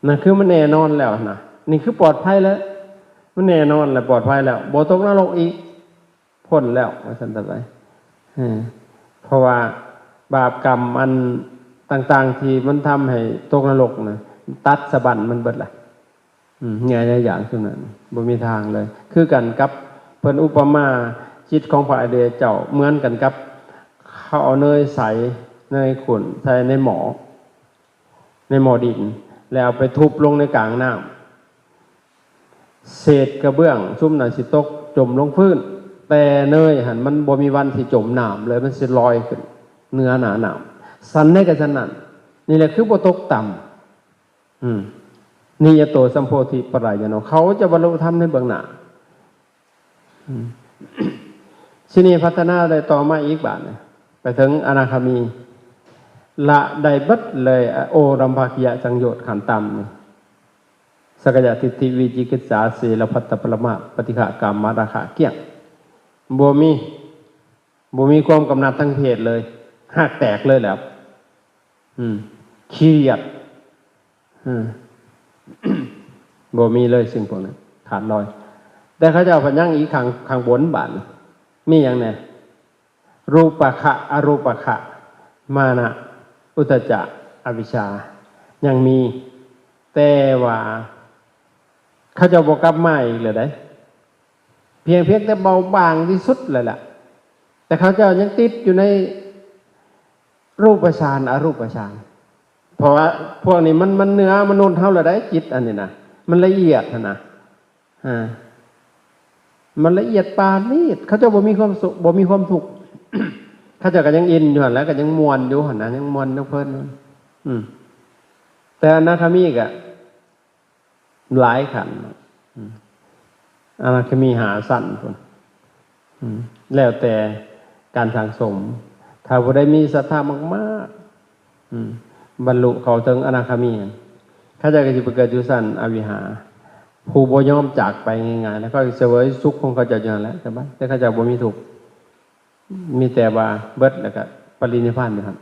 ນັ້ນຄືມັນແນ່ນອນແລ້ວນະ ນີ້ຄືປອດໄພແລ້ວ ມັນແນ່ນອນແລ້ວ ປອດໄພແລ້ວ ບໍ່ຕົກນະລົກອີກ. ພົ້ນແລ້ວວ່າຊັ້ນຊະໄປ. ເອີ ເພາະວ່າບາບກຳອັນຕ່າງໆທີ່ມັນທຳໃຫ້ຕົກນະລົກນະ ຕັດສະບັ້ນມັນເບິດລະ. ອືມ ແງ່ຍາກສຸດນັ້ນ ບໍ່ມີທາງເລີຍ. ຄືກັນກັບເພິ່ນອຸປະມາຈິດຂອງພະອະລິຍະເຈົ້າ ເໝືອນກັນກັບເຂົາເອົາເນີຍໃສ ເນີຍຂຸ້ນໃສ່ໃນໝໍ້ ໃນໝໍ້ດິນ ແລ້ວເອົາໄປທຸບລົງໃນກາງນ້ຳ ເສດກະເບື້ອງຊຸມນັ້ນຊິຕົກຈົມລົງພື້ນ ແຕ່ເນີຍຫັ້ນມັນບໍ່ມີວັນຊິຈົມນ້ຳເລີຍ ມັນຊິລອຍຂຶ້ນເໜືອໜ້ານ້ຳ. ສັນໃດກໍສັນນັ້ນ ນີ້ແຫຼະຄືບໍ່ຕົກຕ່ຳ. ອືມ ນິຍະໂຕ ສຳໂພທິປະລາຍະໂນ ເຂົາຈະບັນລຸທຳໃນເບື້ອງໜ້າ. ອືມ ທີນີ້ພັດທະນາໄດ້ຕໍ່ມາອີກບາດນີ້ ໄປເຖິງອະນາຄາມີ ລະໄດ້ເບິດເລີຍ ໂອລັມພະກິຍະສັງໂຍດຂັ້ນຕ່ຳນີ້ ສັກກາຍະທິດຖິ ວິຈິກິດສາ ສີລະພັດຕະປະລະມາດ ປະຕິຄະກາມະລາຄະ ກ້ຽງ ບໍ່ມີ. ບໍ່ມີຄວາມກຳໜັດທາງເພດເລີຍ ຫາກແຕກເລີຍແຫຼະ ອືມ ຂີ້ລຽດ ອືມ ບໍ່ມີເລີຍສິ່ງພວກນັ້ນ ຂາດລອຍ. ແຕ່ເຂົາເຈົ້າພັດຍັງອີກຂ້າງ ຂ້າງບົນບາດນີ້ ມີຫຍັງແດ່? ຮູປະຄະ ອະຮູປະຄະ ມານະ ອຸດທະຈະ ອະວິຊາ ຍັງມີ ແຕ່ວ່າເຂົາເຈົ້າບໍ່ກັບມາອີກແລ້ວໃດ໋ ພຽງ ພຽງແຕ່ເບົາບາງທີ່ສຸດແລ້ວລະ ແຕ່ເຂົາເຈົ້າຍັງຕິດຢູ່ໃນ ຮູປະຊານ ອະຮູປະຊານ ເພາະວ່າພວກນີ້ມັນ ມັນເໜືອມະນຸດເຮົາແລ້ວໃດ໋ ຈິດອັນນີ້ນະ ມັນລະອຽດຫັ້ນນະ ອາ ມັນລະອຽດປານນີດ ເຂົາເຈົ້າບໍ່ມີຄວາມສຸກ ບໍ່ມີຄວາມທຸກ ເຂົາເຈົ້າກໍຍັງອິນຢູ່ຫັ້ນແຫຼະ ກໍຍັງມ່ວນຢູ່ຫັ້ນນະ ຍັງມ່ວນຍັງເພີນຢູ່ ອືມ ແຕ່ອະນາຄາມີກະ ຫຼາຍຂັ້ນ ອືມ ອະນາຄາມີຫ້າຊັ້ນພຸ້ນ ອືມ ແລ້ວແຕ່ການສັ່ງສົມ ຖ້າຜູ້ໃດມີສັດທາມາກໆ ອືມ ບັນລຸເຂົ້າເຖິງອະນາຄາມີ ເຂົາເຈົ້າກໍຊິໄປເກີດຢູ່ຊັ້ນອະວິຫາ ຜູ້ບໍ່ຍອມຈາກໄປງ່າຍໆ ແລ້ວເຂົາກໍສະເຫວີຍສຸກຂອງເຂົາເຈົ້າຢູ່ຫັ້ນແຫຼະ ແຕ່ເຂົາເຈົ້າບໍ່ມີທຸກ ມີແຕ່ວ່າເບິດແລ້ວກໍປະລິນິບພານຢູ່ຫັ້ນ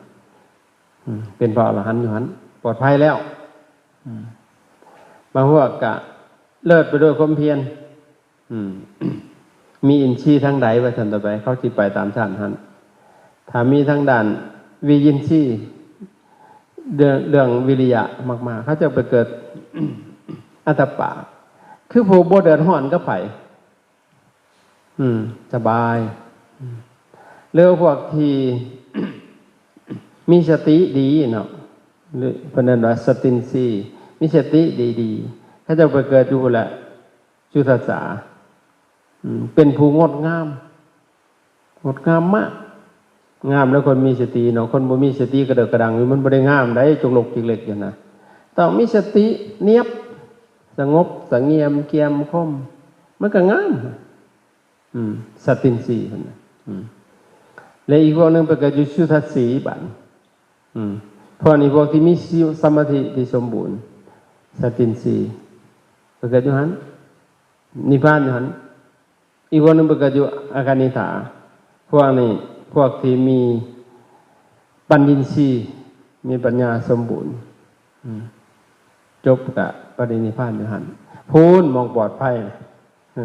ອືມ ເປັນພະອໍລະຫັນຢູ່ຫັ້ນ ປອດໄພແລ້ວ ອືມ ບາງພວກກໍເລີດໄປດ້ວຍຄວາມພຽນ ອືມ ມີອິນຊີທາງໃດວ່າຊັ້ນຕໍ່ໄປ ເຂົາຊິໄປຕາມຊັ້ນຫັ້ນ ຖ້າມີທາງດ້ານວິຢິນຊີ ເລື່ອງ ເລື່ອງວິລິຍະມາກໆ ເຂົາເຈົ້າໄປເກີດອັດຕະປາ ຄືຜູ້ບໍ່ເດືອດຮ້ອນກັບໃຜ ອືມ ສະບາຍ ອືມ ຫຼືພວກທີ່ມີສະຕິດີເນາະ ຫຼືເພິ່ນເອີ້ນວ່າສະຕິນຊີ ມີສະຕິດີໆ ເຂົາເຈົ້າໄປເກີດຢູ່ພຸ້ນແຫຼະ ຈຸທັດສາ ອືມ ເປັນຜູ້ງົດງາມ ງົດງາມມາກ ງາມແລ້ວຄົນມີສະຕິເນາະ ຄົນບໍ່ມີສະຕິກະເດີກກະດັງຢູ່ ມັນບໍ່ໄດ້ງາມໃດ໋ ຈົກລົກຈິກເລັກຢູ່ນະ ຕ້ອງມີສະຕິນຽບ ສະຫງົບ ສະຫງຽມ ກຽມ ຄົມ ມັນກໍງາມ ອືມ ສະຕິນຊີເພິ່ນນະ ອືມ ແລະອີກພວກໜຶ່ງເພິ່ນກໍຢູ່ຈຸທັດສີບາດ ອືມ ພວກນີ້ພວກທີ່ມີສະມາທິທີ່ສົມບູນ ສະຕິນຊີ ເພິ່ນກໍຢູ່ຫັ້ນ ນິບພານຢູ່ຫັ້ນ ອີກພວກໜຶ່ງເພິ່ນກໍຢູ່ອາການິຖາ ພວກນີ້ພວກທີ່ມີປັນຍິນຊີ ມີປັນຍາສົມບູນ ອືມ ຈົບກະປະລິນິບພານຢູ່ຫັ້ນ ພຸ້ນໝ່ອງປອດໄພ ເອີ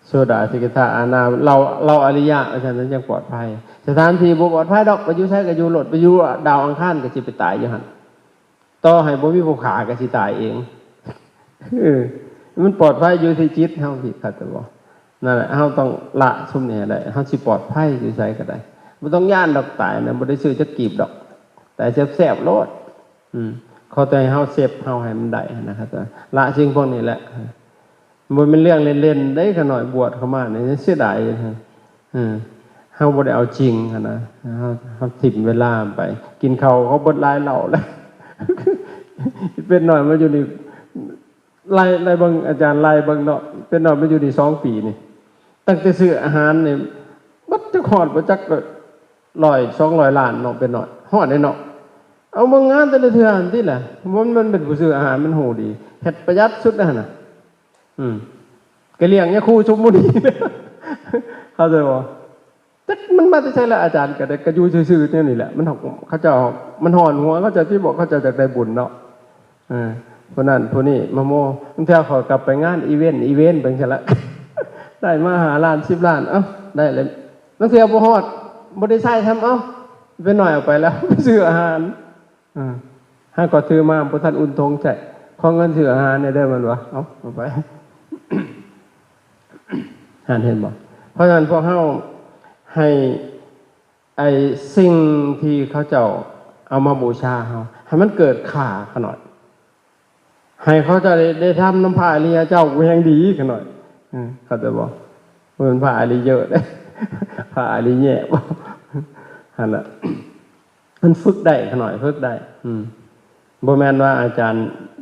ໂສດາ ສະກິດທາ ອະນາ ເຫຼົ່າ ເຫຼົ່າອະລິຍະ ວ່າຊັ້ນ ຈັ່ງປອດໄພ ສະຖານທີ່ບໍ່ປອດໄພດອກ ໄປຢູ່ໃສກໍຢູ່ໂລດ ໄປຢູ່ດາວອັງຄານກໍຊິໄປຕາຍຢູ່ຫັ້ນ ຕໍ່ໃຫ້ບໍ່ມີຜູ້ຂ້າກໍຊິຕາຍເອງ ເອີ ມັນປອດໄພຢູ່ທີ່ຈິດເຮົາ ເຂົ້າໃຈບໍ່? ນັ້ນແຫຼະ ເຮົາຕ້ອງລະຊຸມນີ້ໃຫ້ໄດ້ ເຮົາຊິປອດໄພຢູ່ໃສກໍໄດ້ ບໍ່ຕ້ອງຢ້ານດອກຕາຍນະ ບໍ່ໄດ້ຊື້ຈັກກີບດອກ ຕາຍແຊບໆໂລດ ອືມ ຂໍແຕ່ໃຫ້ເຮົາເຊບເຮົາໃຫ້ມັນໄດ້ນະ ລະສິ່ງພວກນີ້ແຫຼະ ບໍ່ແມ່ນເລື່ອງເລ່ນໆເດ້ ຂະນ້ອຍບວດເຂົ້າມານີ້ ເສຍດາຍ ເອີ ເຮົາບໍ່ໄດ້ເອົາຈິງຫັ້ນນະ ເຮົາ ເຮົາຖິ້ມເວລາໄປ ກິນເຂົ້າເຂົາເບິດຫຼາຍເຫຼົ້າແລ້ວ ເປັນໜ້ອຍມາຢູ່ນີ້ ໄລ່ ໄລ່ເບິ່ງ ອາຈານໄລ່ເບິ່ງເນາະ ເປັນໜ້ອຍມາຢູ່ນີ້ສອງປີນີ້ ຕັ້ງແຕ່ຊື້ອາຫານນີ້ ເບິດຈັກຮອດບໍ່ຈັກ ຮ້ອຍ ສອງຮ້ອຍລ້ານເນາະ ເປັນໜ້ອຍ ຮອດເດ້ເນາະ ເອົາເບິ່ງງານແຕ່ລະເທື່ອຫັ້ນຕິລະ ມັນ ມັນເປັນຜູ້ຊື້ອາຫານ ມັນຮູ້ດີ ເຮັດປະຢັດສຸດແລ້ວຫັ້ນນະ ອືມ ກະລ້ຽງຍາຄູຊຸມມື້ນີ້ ເຂົ້າໃຈບໍ່? ຈັກມັນມາແຕ່ໃສລະ ອາຈານກະໄດ້ ກະຢູ່ຊື່ໆແນວນີ້ແຫຼະ ມັນ ເຂົາເຈົ້າ ມັນຮ້ອນຫົວເຂົາເຈົ້າຕິ ບອກເຂົາເຈົ້າຢາກໄດ້ບຸນເນາະ ເອີ ຜູ້ນັ້ນຜູ້ນີ້ມາໂມ ບາງເທື່ອເຂົາກັບໄປງານອີເວັນ ອີເວັນໄປຈັ່ງຊີ້ລະ ໄດ້ມາຫ້າລ້ານ ສິບລ້ານ ເອົ້າ ໄດ້ແລ້ວ ບາງເທື່ອບໍ່ຮອດ ບໍ່ໄດ້ໃຊ້ຊ້ຳ ເອົ້າ ເປັນໜ້ອຍເອົາໄປແລ້ວ ໄປຊື້ອາຫານ ເອີ ຫາກໍຖືມາບໍ່ທັນອຸ່ນຖົງໃຊ້ ຂໍເງິນຊື້ອາຫານແດ່ເດີ ມັນວ່າ ເອົາ ເອົາໄປ ຫັ້ນເຫັນບໍ່? ເພາະສະນັ້ນພວກເຮົາໃຫ້ ໄອ້ສິ່ງທີ່ເຂົາເຈົ້າເອົາມາບູຊາເຮົາ ໃຫ້ມັນເກີດຄ່າຂະໜ້ອຍ ໃຫ້ເຂົາເຈົ້າໄດ້ ໄດ້ທຳນຳພະອະລິຍະເຈົ້າ ກໍແຮ່ງດີຂະໜ້ອຍ ເອີ ເຂົ້າໃຈບໍ່? ບໍ່ແມ່ນພະອະລິເຢີເດ້ ພະອະລິແຍະ ຫັ້ນລະ ມັນຝຶກໄດ້ຂະໜ້ອຍ ຝຶກໄດ້ ອືມ ບໍ່ແມ່ນວ່າອາຈານ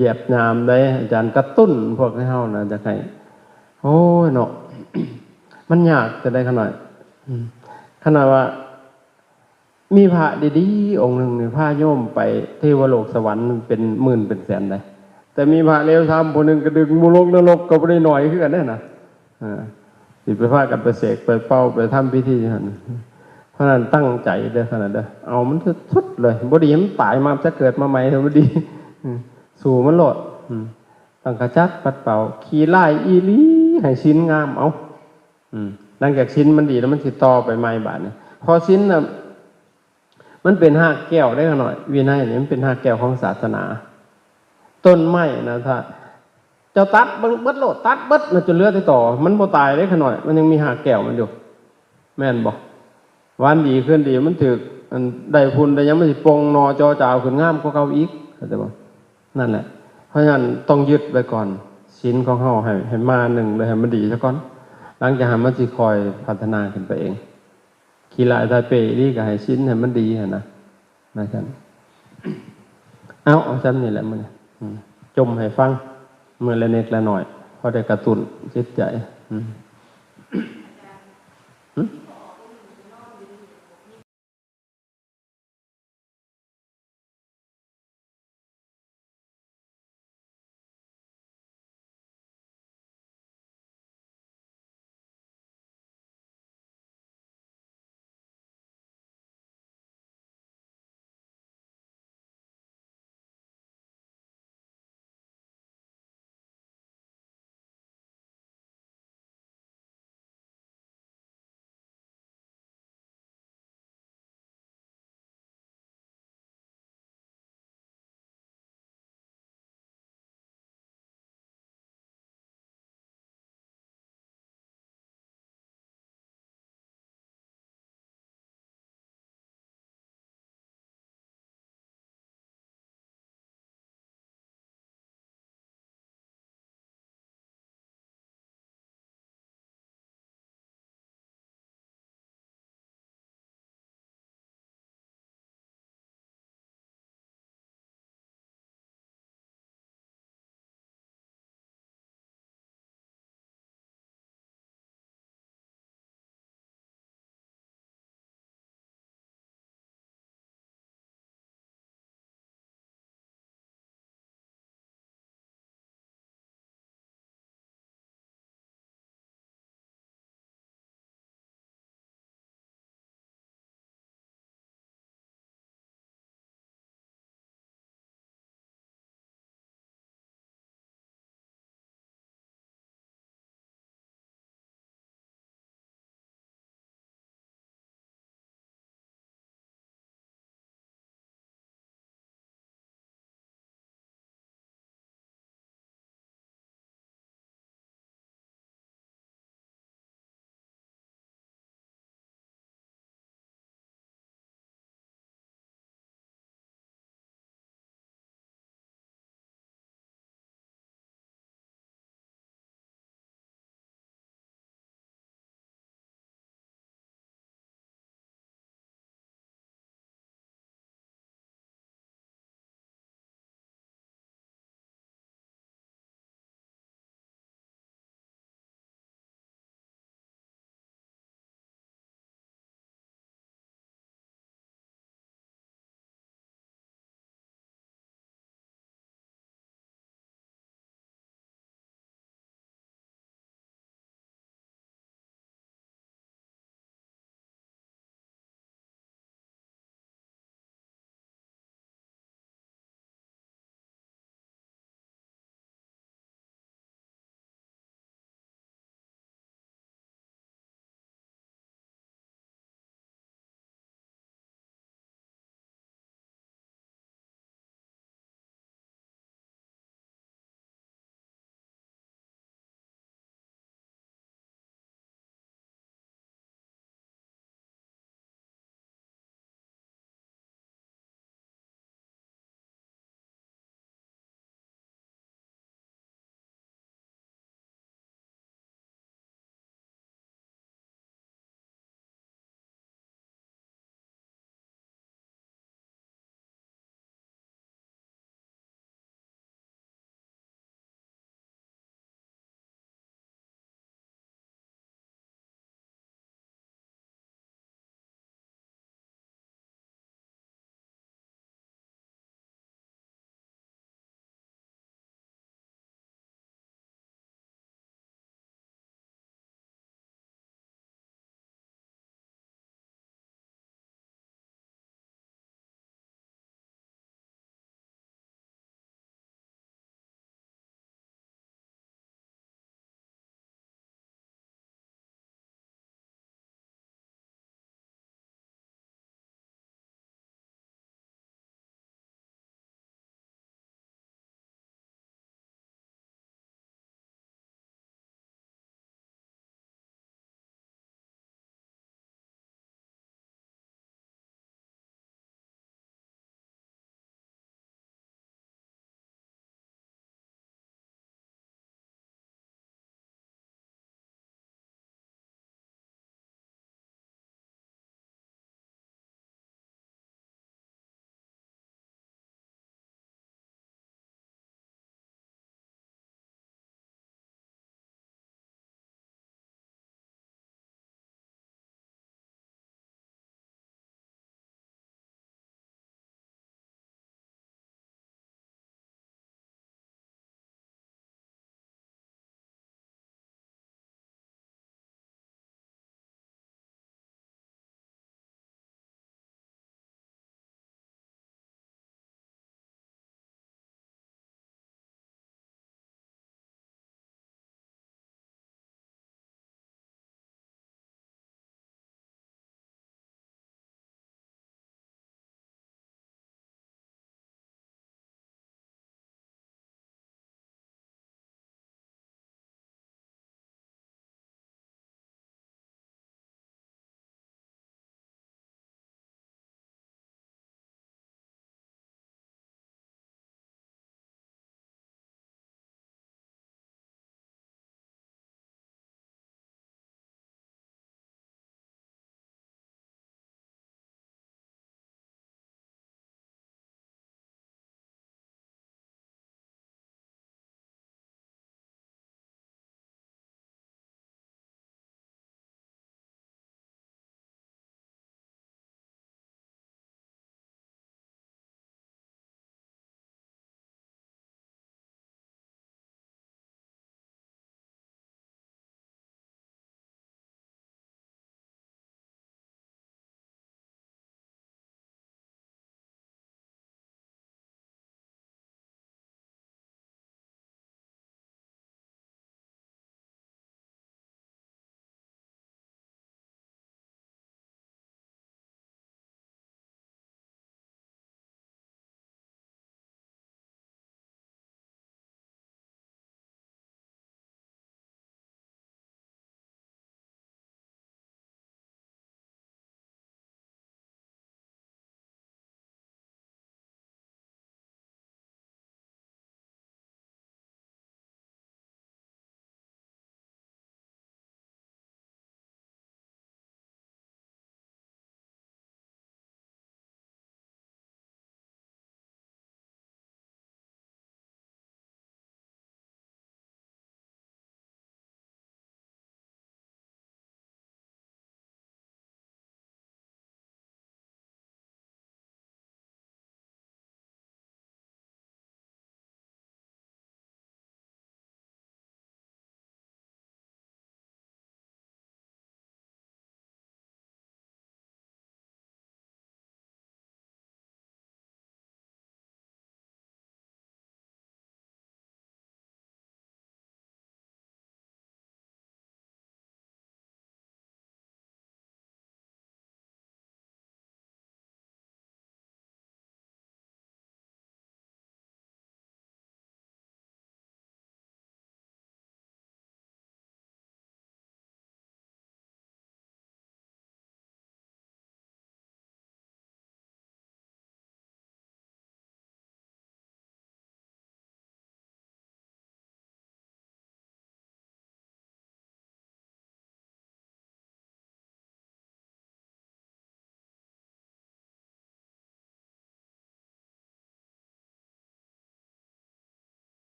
ຢຽບຫຍາມໃດ ອາຈານກະຕຸ້ນພວກເຮົານະ ຢາກໃຫ້ ໂອ້ຍເນາະ ມັນຍາກແຕ່ໃດຂະໜ້ອຍ ອືມ ຂະໜາດວ່າມີພະດີໆອົງໜຶ່ງນີ້ ພາໂຍມໄປເທວະໂລກສະຫວັນເປັນໝື່ນເປັນແສນໃດ ແຕ່ມີພະເລວຊາມຜູ້ໜຶ່ງກໍດຶງໝູ່ລົງນະລົກກໍບໍ່ໄດ້ໜ້ອຍຄືກັນເດ້ນະ ເອີ ຊິໄປພາກັນໄປເສກໄປເປົ່າໄປທຳພິທີຢູ່ຫັ້ນ ພາະນັ້ນຕັ້ງໃຈເດີ ຂະໜາດເດີ ເອົາມັນສຸດໆເລີຍ ບໍ່ດີໃຫ້ມັນຕາຍມາ ຈະເກີດມາໃໝ່ ບໍ່ດີ ອືມ ສູ້ມັນໂລດ ອືມ ຕ້ອງຂະຈັດປັດເປົ່າ ຂີ້ຮ້າຍອີ່ຫຼີ ໃຫ້ສິນງາມເອົາ ອືມ ຫຼັງຈາກສິນມັນດີແລ້ວ ມັນຊິຕໍ່ໄປໃໝ່ບາດນີ້ ເພາະສິນນະ ມັນເປັນຮາກແກ້ວເດ້ ຂ້ານ້ອຍ ວິໄນນີ້ມັນເປັນຮາກແກ້ວຂອງສາສະໜາ ຕົ້ນໄມ້ນະ ຖ້າເຈົ້າຕັດເບິດໂລດ ຕັດເບິດນະ ຈົນເຫຼືອແຕ່ຕໍ ມັນບໍ່ຕາຍເດ້ ຂ້ານ້ອຍ ມັນຍັງມີຮາກແກ້ວມັນຢູ່ ແມ່ນບໍ່? ວັນດີຄືນດີ ມັນຖືກ ອັນ ໄດ້ຝຸ່ນໄດ້ຫຍັງ ມັນຊິປົ່ງໜໍ່ຈໍຈາວຂຶ້ນງາມກວ່າເກົ່າອີກ ເຂົ້າໃຈບໍ່? ນັ້ນແຫຼະ ເພາະສະນັ້ນຕ້ອງຍຶດໄວ້ກ່ອນ ສິນຂອງເຮົາໃຫ້ ໃຫ້ມາໜຶ່ງເລີຍ ໃຫ້ມັນດີຊະກ່ອນ ຫຼັງຈາກນັ້ນມັນຊິຄ່ອຍພັດທະນາຂຶ້ນໄປເອງ ຂີ້ຮ້າຍຕາຍເປ່ອີ່ຫຼີ ກໍໃຫ້ສິນໃຫ້ມັນດີຫັ້ນນະ ວ່າຊັ້ນ ເອົາ ເອົາຊ່ຳນີ້ແຫຼະມື້ນີ້ ອືມ ຈົ່ມໃຫ້ຟັງ ມື້ລະເລັກລະນ້ອຍ ພໍໄດ້ກະຕຸ້ນຈິດໃຈ ອືມ.